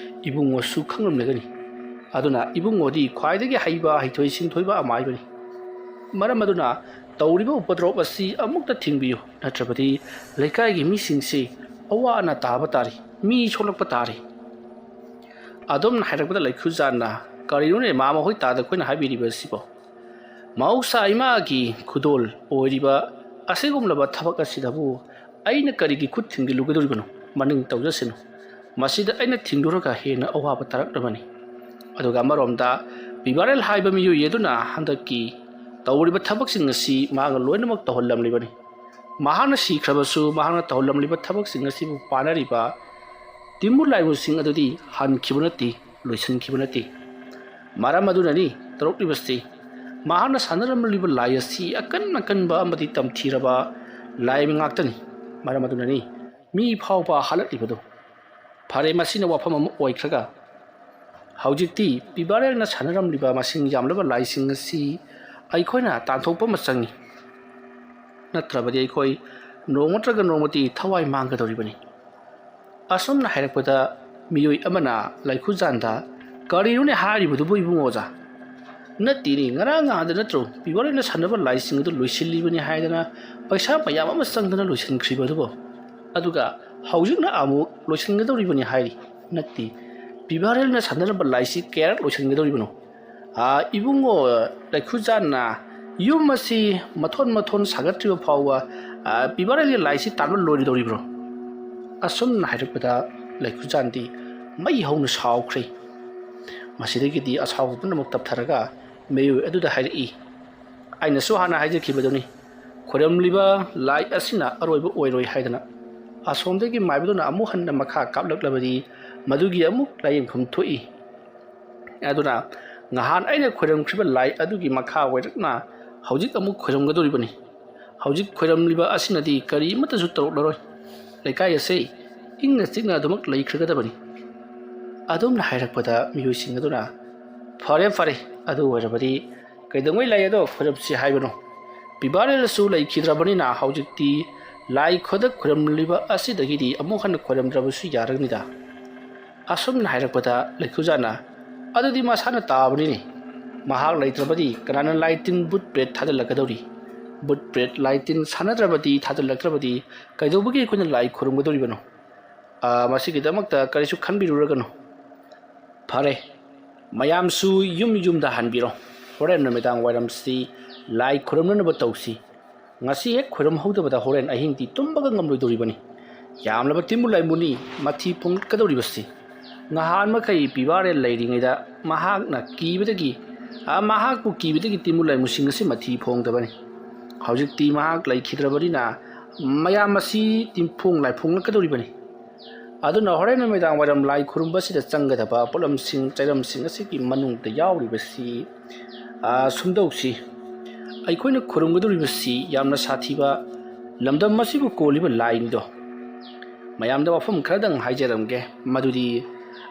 ꯏꯕꯨꯡꯉꯣꯁꯨ ꯈꯪꯂꯝꯂꯒꯅꯤ꯫ ꯑꯗꯨꯅ ꯏꯕꯨꯡꯉꯣꯗꯤ ꯈ꯭ꯋꯥꯏꯗꯒꯤ ꯍꯩꯕ, ꯍꯩꯊꯣꯏ ꯁꯤꯡꯊꯣꯏꯕ ꯑꯃꯥꯏꯕꯅꯤ꯫ ꯃꯔꯝ ꯑꯗꯨꯅ ꯇꯧꯔꯤꯕ ꯎꯄꯗ꯭ꯔꯣꯞ ꯑꯁꯤ ꯑꯃꯨꯛꯇ ꯊꯤꯡꯕꯤꯌꯨ, ꯅꯠꯇ꯭ꯔꯕꯗꯤ ꯂꯩꯀꯥꯏꯒꯤ ꯃꯤꯁꯤꯡꯁꯤ ꯑꯋꯥ ꯑꯅꯥ ꯇꯥꯕ ꯇꯥꯔꯤ, ꯃꯤ ꯁꯣꯛꯂꯛꯄ ꯇꯥꯔꯤ꯫" ꯑꯗꯨꯝꯅ ꯍꯥꯏꯔꯛꯄꯗ ꯂꯩꯈꯨꯖꯥꯟꯅ, "ꯀꯔꯤꯅꯣꯅꯦ ꯃꯥ ꯃꯈꯣꯏ ꯇꯥꯗ ꯑꯩꯈꯣꯏꯅ ꯍꯥꯏꯕꯤꯔꯤꯕ ꯑꯁꯤꯕꯣ? ꯃꯍꯧꯁꯥ ꯏꯃꯥꯒꯤ ꯈꯨꯗꯣꯜ ꯑꯣꯏꯔꯤꯕ ꯑꯁꯤꯒꯨꯝꯂꯕ ꯊꯕꯛ ꯑꯁꯤꯗꯕꯨ ꯑꯩꯅ ꯀꯔꯤꯒꯤ ꯈꯨꯠ ꯊꯤꯡꯖꯤꯜꯂꯨꯒꯗꯧꯔꯤꯕꯅꯣ? ꯃꯅꯤꯡ ꯇꯧꯖꯁꯅꯨ꯫ ꯃꯁꯤꯗ ꯑꯩꯅ ꯊꯤꯡꯂꯨꯔꯒ ꯍꯦꯟꯅ ꯑꯋꯥꯕ ꯇꯥꯔꯛꯅꯕꯅꯤ꯫ ꯑꯗꯨꯒ ꯑꯃꯔꯣꯝꯗ ꯄꯤꯕꯥꯔꯦꯜ ꯍꯥꯏꯕ ꯃꯤꯑꯣꯏ ꯑꯗꯨꯅ ꯍꯟꯗꯛꯀꯤ ꯇꯧꯔꯤꯕ ꯊꯕꯛꯁꯤꯡ ꯑꯁꯤ ꯃꯍꯥꯛꯅ ꯂꯣꯏꯅꯃꯛ ꯇꯧꯍꯜꯂꯝꯂꯤꯕꯅꯤ꯫ ꯃꯍꯥꯛꯅ ꯁꯤꯈ꯭ꯔꯕꯁꯨ ꯃꯍꯥꯛꯅ ꯇꯧꯍꯜꯂꯝꯂꯤꯕ ꯊꯕꯛꯁꯤꯡ ꯑꯁꯤꯕꯨ ꯄꯥꯅꯔꯤꯕ ꯇꯤꯝꯕꯨ ꯂꯥꯏꯕꯨꯁꯤꯡ ꯑꯗꯨꯗꯤ ꯍꯟꯈꯤꯕ ꯅꯠꯇꯦ, ꯂꯣꯏꯁꯤꯟꯈꯤꯕ ꯅꯠꯇꯦ꯫ ꯃꯔꯝ ꯑꯗꯨꯅꯅꯤ ꯇꯧꯔꯛꯂꯤꯕꯁꯤ꯫ ꯃꯍꯥꯛꯅ ꯁꯥꯟꯅꯔꯝꯂꯤꯕ ꯂꯥꯏ ꯑꯁꯤ ꯑꯀꯟ ꯑꯀꯟꯕ ꯑꯃꯗꯤ ꯇꯝꯊꯤꯔꯕ ꯂꯥꯏ ꯉꯥꯛꯇꯅꯤ꯫ ꯃꯔꯝ ꯑꯗꯨꯅꯅꯤ ꯃꯤ ꯐꯥꯎꯕ ꯍꯥꯠꯂꯛꯂꯤꯕꯗꯨ꯫ ꯐꯔꯦ, ꯃꯁꯤꯅ ꯋꯥꯐꯝ ꯑꯃ ꯑꯣꯏꯈ꯭ꯔꯒ, ꯍꯧꯖꯤꯛꯇꯤ ꯄꯤꯕꯥꯔꯦꯜꯅ ꯁꯥꯟꯅꯔꯝꯂꯤꯕ ꯃꯁꯤꯡ ꯌꯥꯝꯂꯕ ꯂꯥꯏꯁꯤꯡ ꯑꯁꯤ ꯑꯩꯈꯣꯏꯅ ꯇꯥꯟꯊꯣꯛꯄ ꯑꯃ ꯆꯪꯏ꯫ ꯅꯠꯇ꯭ꯔꯕꯗꯤ ꯑꯩꯈꯣꯏ ꯅꯣꯡꯃ ꯅꯠꯇ꯭ꯔꯒ ꯅꯣꯡꯃꯗꯤ ꯊꯋꯥꯏ ꯃꯥꯡꯒꯗꯧꯔꯤꯕꯅꯤ꯫" ꯑꯁꯨꯝꯅ ꯍꯥꯏꯔꯛꯄꯗ ꯃꯤꯑꯣꯏ ꯑꯃꯅ ꯂꯩꯈꯨꯖꯥꯟꯗ, "ꯀꯔꯤꯅꯣꯅꯦ ꯍꯥꯏꯔꯤꯕꯗꯨꯕꯨ ꯏꯕꯨꯡꯉꯣ ꯑꯣꯖꯥ? ꯅꯠꯇꯦꯅꯦ, ꯉꯔꯥꯡ ꯅꯍꯥꯟꯗ ꯅꯠꯇ꯭ꯔꯣ ꯄꯤꯕꯥꯔꯦꯜꯅ ꯁꯥꯟꯅꯕ ꯂꯥꯏꯁꯤꯡ ꯑꯗꯨ ꯂꯣꯏꯁꯤꯜꯂꯤꯕꯅꯤ ꯍꯥꯏꯗꯅ ꯄꯩꯁꯥ ꯃꯌꯥꯝ ꯑꯃ ꯆꯪꯗꯅ ꯂꯣꯏꯁꯤꯟꯈ꯭ꯔꯤꯕ ꯑꯗꯨꯕꯨ? ꯑꯗꯨꯒ ꯍꯧꯖꯤꯛꯅ ꯑꯃꯨꯛ ꯂꯣꯏꯁꯤꯟꯒꯗꯧꯔꯤꯕꯅꯤ ꯍꯥꯏꯔꯤ꯫ ꯅꯠꯇꯦ, ꯄꯤꯕꯥꯔꯦꯜꯅ ꯁꯥꯟꯅꯔꯝꯕ ꯂꯥꯏꯁꯤ ꯀꯌꯥꯔꯛ ꯂꯣꯏꯁꯤꯟꯒꯗꯧꯔꯤꯕꯅꯣ? "ꯑꯥ, ꯏꯕꯨꯡꯉꯣ ꯂꯩꯈꯨꯖꯥꯟꯅ ꯌꯨꯝ ꯑꯁꯤ ꯃꯊꯣꯟ ꯃꯊꯣꯟ ꯁꯥꯒꯠꯇ꯭ꯔꯤꯕ ꯐꯥꯎꯕ, ꯑꯥ, ꯄꯤꯕꯥꯔꯦꯜꯒꯤ ꯂꯥꯏꯁꯤ ꯇꯥꯟꯕ ꯂꯣꯏꯔꯣꯏꯗꯧꯔꯤꯕ꯭ꯔꯣ?" ꯑꯁꯨꯝꯅ ꯍꯥꯏꯔꯛꯄꯗ ꯂꯩꯈꯨꯖꯥꯟꯗꯤ ꯃꯩ ꯍꯧꯅ ꯁꯥꯎꯈ꯭ꯔꯦ꯫ ꯃꯁꯤꯗꯒꯤꯗꯤ ꯑꯁꯥꯎꯕ ꯄꯨꯝꯅꯃꯛ ꯇꯞꯊꯔꯒ ꯃꯤꯑꯣꯏ ꯑꯗꯨꯗ ꯍꯥꯏꯔꯛꯏ, "ꯑꯩꯅꯁꯨ ꯍꯥꯟꯅ ꯍꯥꯏꯖꯈꯤꯕꯗꯨꯅꯤ, ꯈꯣꯏꯔꯝꯂꯤꯕ ꯂꯥꯏ ꯑꯁꯤꯅ ꯑꯔꯣꯏꯕ ꯑꯣꯏꯔꯣꯏ ꯍꯥꯏꯗꯅ꯫ ꯑꯁꯣꯝꯗꯒꯤ ꯃꯥꯏꯕꯗꯨꯅ ꯑꯃꯨꯛ ꯍꯟꯅ ꯃꯈꯥ ꯀꯥꯞꯂꯛꯂꯕꯗꯤ ꯃꯗꯨꯒꯤ ꯑꯃꯨꯛ ꯂꯥꯏꯌꯦꯡꯐꯝ ꯊꯣꯛꯏ꯫ ꯑꯗꯨꯅ ꯉꯍꯥꯟ ꯑꯩꯅ ꯈꯣꯏꯔꯝꯈ꯭ꯔꯤꯕ ꯂꯥꯏ ꯑꯗꯨꯒꯤ ꯃꯈꯥ ꯑꯣꯏꯔꯛꯅ ꯍꯧꯖꯤꯛ ꯑꯃꯨꯛ ꯈꯣꯏꯔꯝꯒꯗꯧꯔꯤꯕꯅꯤ꯫ ꯍꯧꯖꯤꯛ ꯈꯣꯏꯔꯝꯂꯤꯕ ꯑꯁꯤꯅꯗꯤ ꯀꯔꯤꯃꯠꯇꯁꯨ ꯇꯧꯔꯛꯂꯔꯣꯏ꯫ ꯂꯩꯀꯥꯏ ꯑꯁꯤ ꯏꯪꯅ ꯆꯤꯛꯅ ꯑꯗꯨꯃꯛ ꯂꯩꯈ꯭ꯔꯒꯗꯕꯅꯤ꯫" ꯑꯗꯨꯝꯅ ꯍꯥꯏꯔꯛꯄꯗ ꯃꯤꯑꯣꯏꯁꯤꯡ ꯑꯗꯨꯅ, "ꯐꯔꯦ, ꯐꯔꯦ, ꯑꯗꯨ ꯑꯣꯏꯔꯕꯗꯤ ꯀꯩꯗꯧꯉꯩ ꯂꯥꯏ ꯑꯗꯣ ꯈꯣꯏꯔꯝꯁꯤ ꯍꯥꯏꯕꯅꯣ? ꯄꯤꯕꯥꯔꯦꯜꯁꯨ ꯂꯩꯈꯤꯗ꯭ꯔꯕꯅꯤꯅ ꯍꯧꯖꯤꯛꯇꯤ ꯂꯥꯏ ꯈꯨꯗꯛ ꯈꯣꯏꯔꯝꯂꯤꯕ ꯑꯁꯤꯗꯒꯤꯗꯤ ꯑꯃꯨꯛ ꯍꯟꯅ ꯈꯣꯏꯔꯝꯗ꯭ꯔꯕꯁꯨ ꯌꯥꯔꯒꯅꯤꯗ꯫" ꯑꯁꯨꯝꯅ ꯍꯥꯏꯔꯛꯄꯗ ꯂꯩꯈꯨꯖꯥꯟꯅ, "ꯑꯗꯨꯗꯤ ꯃꯁꯥꯅ ꯇꯥꯕꯅꯤꯅꯦ꯫ ꯃꯍꯥꯛ ꯂꯩꯇ꯭ꯔꯕꯗꯤ ꯀꯅꯥꯅ ꯂꯥꯏ ꯇꯤꯟ ꯕꯨꯠ ꯄ꯭ꯔꯦꯠ ꯊꯥꯖꯤꯜꯂꯛꯀꯗꯧꯔꯤ? ꯕꯨꯠ ꯄ꯭ꯔꯦꯠ ꯂꯥꯏ ꯇꯤꯟ ꯁꯥꯟꯅꯗ꯭ꯔꯕꯗꯤ, ꯊꯥꯖꯤꯜꯂꯛꯇ꯭ꯔꯕꯗꯤ ꯀꯩꯗꯧꯕꯒꯤ ꯑꯩꯈꯣꯏꯅ ꯂꯥꯏ ꯈꯨꯔꯨꯝꯒꯗꯧꯔꯤꯕꯅꯣ? ꯑꯥ, ꯃꯁꯤꯒꯤꯗꯃꯛꯇ ꯀꯔꯤꯁꯨ ꯈꯟꯕꯤꯔꯨꯔꯒꯅꯨ꯫ ꯐꯔꯦ, ꯃꯌꯥꯝꯁꯨ ꯌꯨꯝ ꯌꯨꯝꯗ ꯍꯟꯕꯤꯔꯣ꯫ ꯍꯣꯔꯦꯟ ꯅꯨꯃꯤꯗꯥꯡ ꯋꯥꯏꯔꯝꯁꯤ ꯂꯥꯏ ꯈꯨꯔꯨꯝꯅꯅꯕ ꯇꯧꯁꯤ꯫ ꯉꯁꯤ ꯍꯦꯛ ꯈꯨꯔꯨꯝꯍꯧꯗꯕꯗ ꯍꯣꯔꯦꯟ ꯑꯍꯤꯡꯗꯤ ꯇꯨꯝꯕꯒ ꯉꯝꯂꯣꯏꯗꯧꯔꯤꯕꯅꯤ꯫ ꯌꯥꯝꯂꯕ ꯇꯤꯟꯕꯨ ꯂꯥꯏꯃꯨꯅꯤ ꯃꯊꯤ ꯐꯣꯡꯂꯛꯀꯗꯧꯔꯤꯕꯁꯤ꯫ ꯉꯍꯥꯟ ꯃꯈꯩ ꯄꯤꯕꯥꯔꯦꯜ ꯂꯩꯔꯤꯉꯩꯗ ꯃꯍꯥꯛꯅ ꯀꯤꯕꯗꯒꯤ, ꯑ, ꯃꯍꯥꯛꯄꯨ ꯀꯤꯕꯗꯒꯤ ꯇꯤꯟꯕꯨ ꯂꯥꯏꯃꯨꯁꯤꯡ ꯑꯁꯤ ꯃꯊꯤ ꯐꯣꯡꯗꯕꯅꯤ꯫ ꯍꯧꯖꯤꯛꯇꯤ ꯃꯍꯥꯛ ꯂꯩꯈꯤꯗ꯭ꯔꯕꯅꯤꯅ ꯃꯌꯥꯝ ꯑꯁꯤ ꯇꯤꯟꯐꯣꯡ ꯂꯥꯏꯐꯣꯡꯂꯛꯀꯗꯧꯔꯤꯕꯅꯤ꯫ ꯑꯗꯨꯅ ꯍꯣꯔꯦꯟ ꯅꯨꯃꯤꯗꯥꯡ ꯋꯥꯏꯔꯝ ꯂꯥꯏ ꯈꯨꯔꯨꯝꯕꯁꯤꯗ ꯆꯪꯒꯗꯕ ꯄꯣꯠꯂꯝꯁꯤꯡ ꯆꯩꯔꯝꯁꯤꯡ ꯑꯁꯤꯒꯤ ꯃꯅꯨꯡꯗ ꯌꯥꯎꯔꯤꯕꯁꯤ, ꯑ, ꯁꯨꯝꯗꯧꯁꯤ꯫ ꯑꯩꯈꯣꯏꯅ ꯈꯨꯔꯨꯝꯒꯗꯧꯔꯤꯕꯁꯤ ꯌꯥꯝꯅ ꯁꯥꯊꯤꯕ ꯂꯝꯗꯝ ꯑꯁꯤꯕꯨ ꯀꯣꯜꯂꯤꯕ ꯂꯥꯏꯅꯤꯗꯣ꯫ ꯃꯌꯥꯝꯗ ꯋꯥꯐꯝ ꯈꯔꯗꯪ ꯍꯥꯏꯖꯔꯝꯒꯦ, ꯃꯗꯨꯗꯤ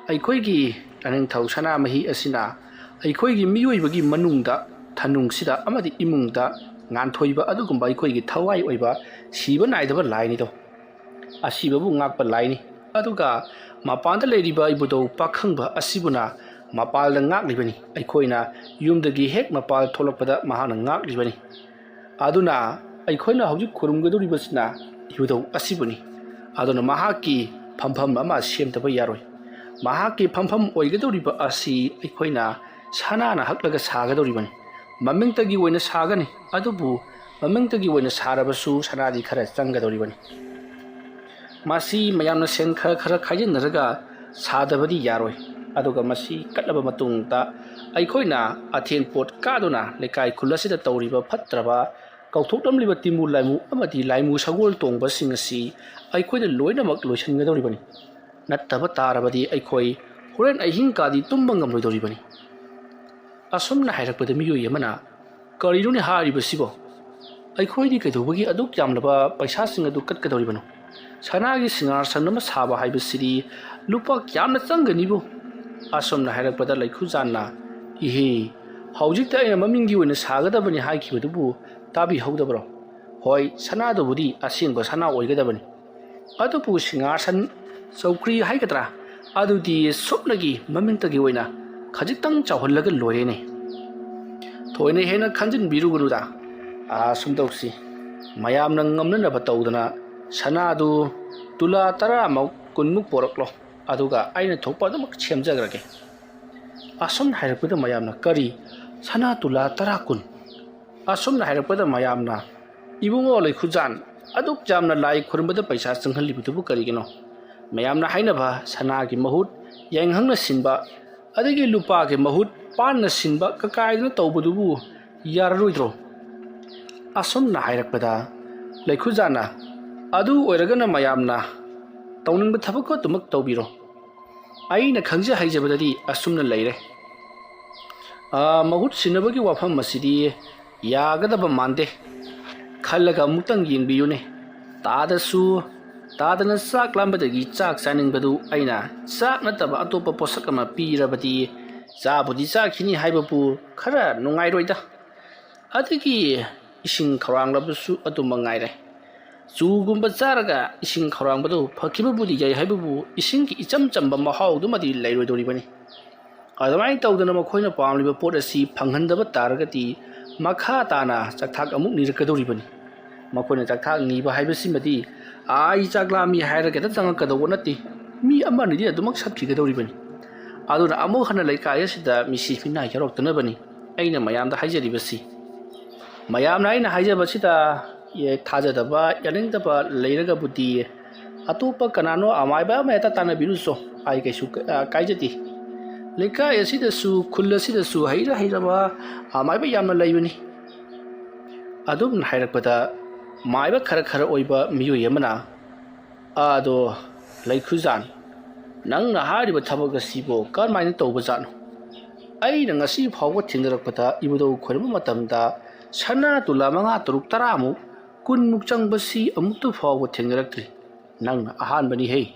ꯑꯩꯈꯣꯏꯒꯤ ꯂꯥꯏꯅꯤꯡꯊꯧ ꯁꯅꯥꯃꯍꯤ ꯑꯁꯤꯅ ꯑꯩꯈꯣꯏꯒꯤ ꯃꯤꯑꯣꯏꯕꯒꯤ ꯃꯅꯨꯡꯗ, ꯊꯅꯨꯡꯁꯤꯗ ꯑꯃꯗꯤ ꯏꯃꯨꯡꯗ ꯉꯥꯟꯊꯣꯏꯕ ꯑꯗꯨꯒꯨꯝꯕ ꯑꯩꯈꯣꯏꯒꯤ ꯊꯋꯥꯏ ꯑꯣꯏꯕ ꯁꯤꯕ ꯅꯥꯏꯗꯕ ꯂꯥꯏꯅꯤꯗꯣ꯫ ꯑꯁꯤꯕꯕꯨ ꯉꯥꯛꯄ ꯂꯥꯏꯅꯤ꯫ ꯑꯗꯨꯒ ꯃꯄꯥꯟꯗ ꯂꯩꯔꯤꯕ ꯏꯕꯨꯙꯧ ꯄꯥꯈꯪꯕ ꯑꯁꯤꯕꯨꯅ ꯃꯄꯥꯜꯗ ꯉꯥꯛꯂꯤꯕꯅꯤ꯫ ꯑꯩꯈꯣꯏꯅ ꯌꯨꯝꯗꯒꯤ ꯍꯦꯛ ꯃꯄꯥꯜ ꯊꯣꯛꯂꯛꯄꯗ ꯃꯍꯥꯛꯅ ꯉꯥꯛꯂꯤꯕꯅꯤ꯫ ꯑꯗꯨꯅ ꯑꯩꯈꯣꯏꯅ ꯍꯧꯖꯤꯛ ꯈꯨꯔꯨꯝꯒꯗꯧꯔꯤꯕꯁꯤꯅ ꯏꯕꯨꯙꯧ ꯑꯁꯤꯕꯨꯅꯤ꯫ ꯑꯗꯨꯅ ꯃꯍꯥꯛꯀꯤ ꯐꯝꯐꯝ ꯑꯃ ꯁꯦꯝꯗꯕ ꯌꯥꯔꯣꯏ꯫ ꯃꯍꯥꯛꯀꯤ ꯐꯝꯐꯝ ꯑꯣꯏꯒꯗꯧꯔꯤꯕ ꯑꯁꯤ ꯑꯩꯈꯣꯏꯅ ꯁꯅꯥꯅ ꯍꯛꯂꯒ ꯁꯥꯒꯗꯧꯔꯤꯕꯅꯤ꯫ ꯃꯃꯤꯡꯇꯒꯤ ꯑꯣꯏꯅ ꯁꯥꯒꯅꯤ, ꯑꯗꯨꯕꯨ ꯃꯃꯤꯡꯇꯒꯤ ꯑꯣꯏꯅ ꯁꯥꯔꯕꯁꯨ ꯁꯅꯥꯗꯤ ꯈꯔ ꯆꯪꯒꯗꯧꯔꯤꯕꯅꯤ꯫ ꯃꯁꯤ ꯃꯌꯥꯝꯅ ꯁꯦꯟ ꯈꯔ ꯈꯔ ꯈꯥꯏꯖꯤꯟꯅꯔꯒ ꯁꯥꯗꯕꯗꯤ ꯌꯥꯔꯣꯏ꯫ ꯑꯗꯨꯒ ꯃꯁꯤ ꯀꯠꯂꯕ ꯃꯇꯨꯡꯗ ꯑꯩꯈꯣꯏꯅ ꯑꯊꯦꯟ ꯄꯣꯠ ꯀꯥꯗꯨꯅ ꯂꯩꯀꯥꯏ ꯈꯨꯜ ꯑꯁꯤꯗ ꯇꯧꯔꯤꯕ ꯐꯠꯇ꯭ꯔꯕ, ꯀꯧꯊꯣꯛꯂꯝꯂꯤꯕ ꯇꯤꯃꯨ ꯂꯥꯏꯃꯨ ꯑꯃꯗꯤ ꯂꯥꯏꯃꯨ ꯁꯒꯣꯜ ꯇꯣꯡꯕꯁꯤꯡ ꯑꯁꯤ ꯑꯩꯈꯣꯏꯅ ꯂꯣꯏꯅꯃꯛ ꯂꯣꯏꯁꯤꯟꯒꯗꯧꯔꯤꯕꯅꯤ꯫ ꯅꯠꯇꯕ ꯇꯥꯔꯕꯗꯤ ꯑꯩꯈꯣꯏ ꯍꯣꯔꯦꯟ ꯑꯍꯤꯡ ꯀꯥꯗꯤ ꯇꯨꯝꯕ ꯉꯝꯂꯣꯏꯗꯧꯔꯤꯕꯅꯤ꯫ ꯑꯁꯨꯝꯅ ꯍꯥꯏꯔꯛꯄꯗ ꯃꯤꯑꯣꯏ ꯑꯃꯅ, "ꯀꯔꯤꯅꯣꯅꯦ ꯍꯥꯏꯔꯤꯕꯁꯤꯕꯣ? ꯑꯩꯈꯣꯏꯗꯤ ꯀꯩꯗꯧꯕꯒꯤ ꯑꯗꯨꯛ ꯌꯥꯝꯂꯕ ꯄꯩꯁꯥꯁꯤꯡ ꯑꯗꯨ ꯀꯠꯀꯗꯧꯔꯤꯕꯅꯣ? ꯁꯅꯥꯒꯤ ꯁꯤꯡꯍꯥꯁꯟ ꯑꯃ ꯁꯥꯕ ꯍꯥꯏꯕꯁꯤꯗꯤ ꯂꯨꯄꯥ ꯀꯌꯥꯝꯅ ꯆꯪꯒꯅꯤꯕꯣ?" ꯑꯁꯨꯝꯅ ꯍꯥꯏꯔꯛꯄꯗ ꯂꯩꯈꯨꯖꯥꯟꯅ, "ꯏꯍꯦ, ꯍꯧꯖꯤꯛꯇ ꯑꯩꯅ ꯃꯃꯤꯡꯒꯤ ꯑꯣꯏꯅ ꯁꯥꯒꯗꯕꯅꯤ ꯍꯥꯏꯈꯤꯕꯗꯨꯕꯨ ꯇꯥꯕꯤꯍꯧꯗꯕ꯭ꯔꯣ? ꯍꯣꯏ, ꯁꯅꯥꯗꯨꯕꯨꯗꯤ ꯑꯁꯦꯡꯕ ꯁꯅꯥ ꯑꯣꯏꯒꯗꯕꯅꯤ, ꯑꯗꯨꯕꯨ ꯁꯤꯡꯍꯥꯁꯟ, ꯆꯧꯀ꯭ꯔꯤ ꯍꯥꯏꯒꯗ꯭ꯔꯥ, ꯑꯗꯨꯗꯤ ꯁꯨꯞꯅꯒꯤ ꯃꯃꯤꯡꯇꯒꯤ ꯑꯣꯏꯅ ꯈꯖꯤꯛꯇꯪ ꯆꯥꯎꯍꯜꯂꯒ ꯂꯣꯏꯔꯦꯅꯦ꯫ ꯊꯣꯏꯅ ꯍꯦꯟꯅ ꯈꯟꯖꯤꯟꯕꯤꯔꯨꯒꯅꯨꯗ꯫ ꯑꯥ, ꯁꯨꯝ ꯇꯧꯁꯤ, ꯃꯌꯥꯝꯅ ꯉꯝꯅꯅꯕ ꯇꯧꯗꯅ ꯁꯅꯥꯗꯨ ꯇꯨꯂꯥ ꯇꯔꯥꯃꯨꯛ, ꯀꯨꯟꯃꯨꯛ ꯄꯣꯔꯛꯂꯣ, ꯑꯗꯨꯒ ꯑꯩꯅ ꯊꯣꯛꯄ ꯑꯗꯨꯃꯛ ꯁꯦꯝꯖꯈ꯭ꯔꯒꯦ꯫" ꯑꯁꯨꯝ ꯍꯥꯏꯔꯛꯄꯗ ꯃꯌꯥꯝꯅ, "ꯀꯔꯤ? ꯁꯅꯥ ꯇꯨꯂꯥ ꯇꯔꯥ, ꯀꯨꯟ?" ꯑꯁꯨꯝꯅ ꯍꯥꯏꯔꯛꯄꯗ ꯃꯌꯥꯝꯅ, "ꯏꯕꯨꯡꯉꯣ ꯂꯩꯈꯨꯖꯥꯟ, ꯑꯗꯨꯛ ꯌꯥꯝꯅ ꯂꯥꯏ ꯈꯨꯔꯨꯝꯕꯗ ꯄꯩꯁꯥ ꯆꯪꯍꯜꯂꯤꯕꯗꯨꯕꯨ ꯀꯔꯤꯒꯤꯅꯣ?" ꯃꯌꯥꯝꯅ ꯍꯥꯏꯅꯕ, ꯁꯅꯥꯒꯤ ꯃꯍꯨꯠ ꯌꯥꯏꯉꯪꯅ ꯁꯤꯟꯕ, ꯑꯗꯒꯤ ꯂꯨꯄꯥꯒꯤ ꯃꯍꯨꯠ ꯄꯥꯟꯅ ꯁꯤꯟꯕ ꯀꯀꯥꯏꯗꯅ ꯇꯧꯕꯗꯨꯕꯨ ꯌꯥꯔꯔꯣꯏꯗ꯭ꯔꯣ? ꯑꯁꯨꯝꯅ ꯍꯥꯏꯔꯛꯄꯗ ꯂꯩꯈꯨꯖꯥꯟꯅ, "ꯑꯗꯨ ꯑꯣꯏꯔꯒꯅ ꯃꯌꯥꯝꯅ ꯇꯧꯅꯤꯡꯕ ꯊꯕꯛ ꯑꯗꯨꯃꯛ ꯇꯧꯕꯤꯔꯣ꯫ ꯑꯩꯅ ꯈꯪꯖ ꯍꯩꯖꯕꯗꯗꯤ ꯑꯁꯨꯝꯅ ꯂꯩꯔꯦ꯫ ꯑꯥ, ꯃꯍꯨꯠ ꯁꯤꯟꯅꯕꯒꯤ ꯋꯥꯐꯝ ꯑꯁꯤꯗꯤ ꯌꯥꯒꯗꯕ ꯃꯥꯟꯗꯦ꯫ ꯈꯜꯂꯒ ꯑꯃꯨꯛꯇꯪ ꯌꯦꯡꯕꯤꯌꯨꯅꯦ꯫ ꯇꯥꯗꯁꯨ ꯇꯥꯗꯅ ꯆꯥꯛ ꯂꯥꯝꯕꯗꯒꯤ ꯆꯥꯛ ꯆꯥꯅꯤꯡꯕꯗꯨ ꯑꯩꯅ ꯆꯥꯛ ꯅꯠꯇꯕ ꯑꯇꯣꯞꯄ ꯄꯣꯠꯁꯛ ꯑꯃ ꯄꯤꯔꯕꯗꯤ ꯆꯥꯕꯨꯗꯤ ꯆꯥꯈꯤꯅꯤ ꯍꯥꯏꯕꯕꯨ ꯈꯔ ꯅꯨꯡꯉꯥꯏꯔꯣꯏꯗ꯫ ꯑꯗꯒꯤ ꯏꯁꯤꯡ ꯈꯧꯔꯥꯡꯂꯕꯁꯨ ꯑꯗꯨ ꯃꯉꯥꯏꯔꯦ꯫ ꯆꯨꯒꯨꯝꯕ ꯆꯥꯔꯒ ꯏꯁꯤꯡ ꯈꯧꯔꯥꯡꯕꯗꯨ ꯐꯈꯤꯕꯕꯨꯗꯤ ꯌꯥꯏ ꯍꯥꯏꯕꯕꯨ ꯏꯁꯤꯡꯒꯤ ꯏꯆꯝ ꯆꯝꯕ ꯃꯍꯥꯎꯗꯨꯃꯗꯤ ꯂꯩꯔꯣꯏꯗꯧꯔꯤꯕꯅꯤ꯫" ꯑꯗꯨꯃꯥꯏꯅ ꯇꯧꯗꯅ ꯃꯈꯣꯏꯅ ꯄꯥꯝꯂꯤꯕ ꯄꯣꯠ ꯑꯁꯤ ꯐꯪꯍꯟꯗꯕ ꯇꯥꯔꯒꯗꯤ ꯃꯈꯥ ꯇꯥꯅ ꯆꯥꯛꯊꯥꯛ ꯑꯃꯨꯛ ꯅꯤꯔꯛꯀꯗꯧꯔꯤꯕꯅꯤ꯫ ꯃꯈꯣꯏꯅ ꯆꯥꯛꯊꯥꯛ ꯅꯤꯕ ꯍꯥꯏꯕꯁꯤꯃꯗꯤ ꯑꯥ, "ꯑꯩ ꯆꯥꯛ ꯂꯥꯝꯃꯤ" ꯍꯥꯏꯔꯒ ꯍꯦꯛꯇ ꯆꯪꯉꯛꯀꯗꯧꯕ ꯅꯠꯇꯦ꯫ ꯃꯤ ꯑꯃ ꯑꯅꯤꯗꯤ ꯑꯗꯨꯃꯛ ꯁꯠꯈꯤꯒꯗꯧꯔꯤꯕꯅꯤ꯫ ꯑꯗꯨꯅ ꯑꯃꯨꯛ ꯍꯟꯅ ꯂꯩꯀꯥꯏ ꯑꯁꯤꯗ ꯃꯤꯁꯤ ꯃꯤꯅꯥ ꯌꯥꯎꯔꯛꯇꯅꯕꯅꯤ ꯑꯩꯅ ꯃꯌꯥꯝꯗ ꯍꯥꯏꯖꯔꯤꯕꯁꯤ꯫ ꯃꯌꯥꯝꯅ ꯑꯩꯅ ꯍꯥꯏꯖꯕꯁꯤꯗ ꯊꯥꯖꯗꯕ, ꯌꯥꯅꯤꯡꯗꯕ ꯂꯩꯔꯒꯕꯨꯗꯤ ꯑꯇꯣꯞꯄ ꯀꯅꯥꯅꯣ ꯑꯃꯥꯏꯕ ꯑꯃ ꯍꯦꯛꯇ ꯇꯥꯟꯅꯕꯤꯔꯨꯆꯣ꯫ ꯑꯩ ꯀꯩꯁꯨ ꯀꯥꯏꯖꯗꯦ꯫ ꯂꯩꯀꯥꯏ ꯑꯁꯤꯗꯁꯨ, ꯈꯨꯜ ꯑꯁꯤꯗꯁꯨ ꯍꯩꯔ ꯍꯩꯔꯕ ꯑꯃꯥꯏꯕ ꯌꯥꯝꯅ ꯂꯩꯕꯅꯤ꯫ ꯑꯗꯨꯝ ꯍꯥꯏꯔꯛꯄꯗ ꯃꯥꯏꯕ ꯈꯔ ꯈꯔ ꯑꯣꯏꯕ ꯃꯤꯑꯣꯏ ꯑꯃꯅ, "ꯑꯗꯣ ꯂꯩꯈꯨꯖꯥꯟ, ꯅꯪꯅ ꯍꯥꯏꯔꯤꯕ ꯊꯕꯛ ꯑꯁꯤꯕꯨ ꯀꯔꯝꯍꯥꯏꯅ ꯇꯧꯕꯖꯥꯠꯅꯣ? ꯑꯩꯅ ꯉꯁꯤ ꯐꯥꯎꯕ ꯊꯦꯡꯅꯔꯛꯄꯗ ꯏꯕꯨꯙꯧ ꯈꯣꯏꯔꯝꯕ ꯃꯇꯝꯗ ꯁꯅꯥ ꯇꯨꯂꯥ ꯃꯉꯥ, ꯇꯔꯨꯛ, ꯇꯔꯥꯃꯨꯛ, ꯀꯨꯟꯃꯨꯛ ꯆꯪꯕꯁꯤ ꯑꯃꯨꯛꯇ ꯐꯥꯎꯕ ꯊꯦꯡꯅꯔꯛꯇ꯭ꯔꯤ꯫ ꯅꯪꯅ ꯑꯍꯥꯟꯕꯅꯤꯍꯦ꯫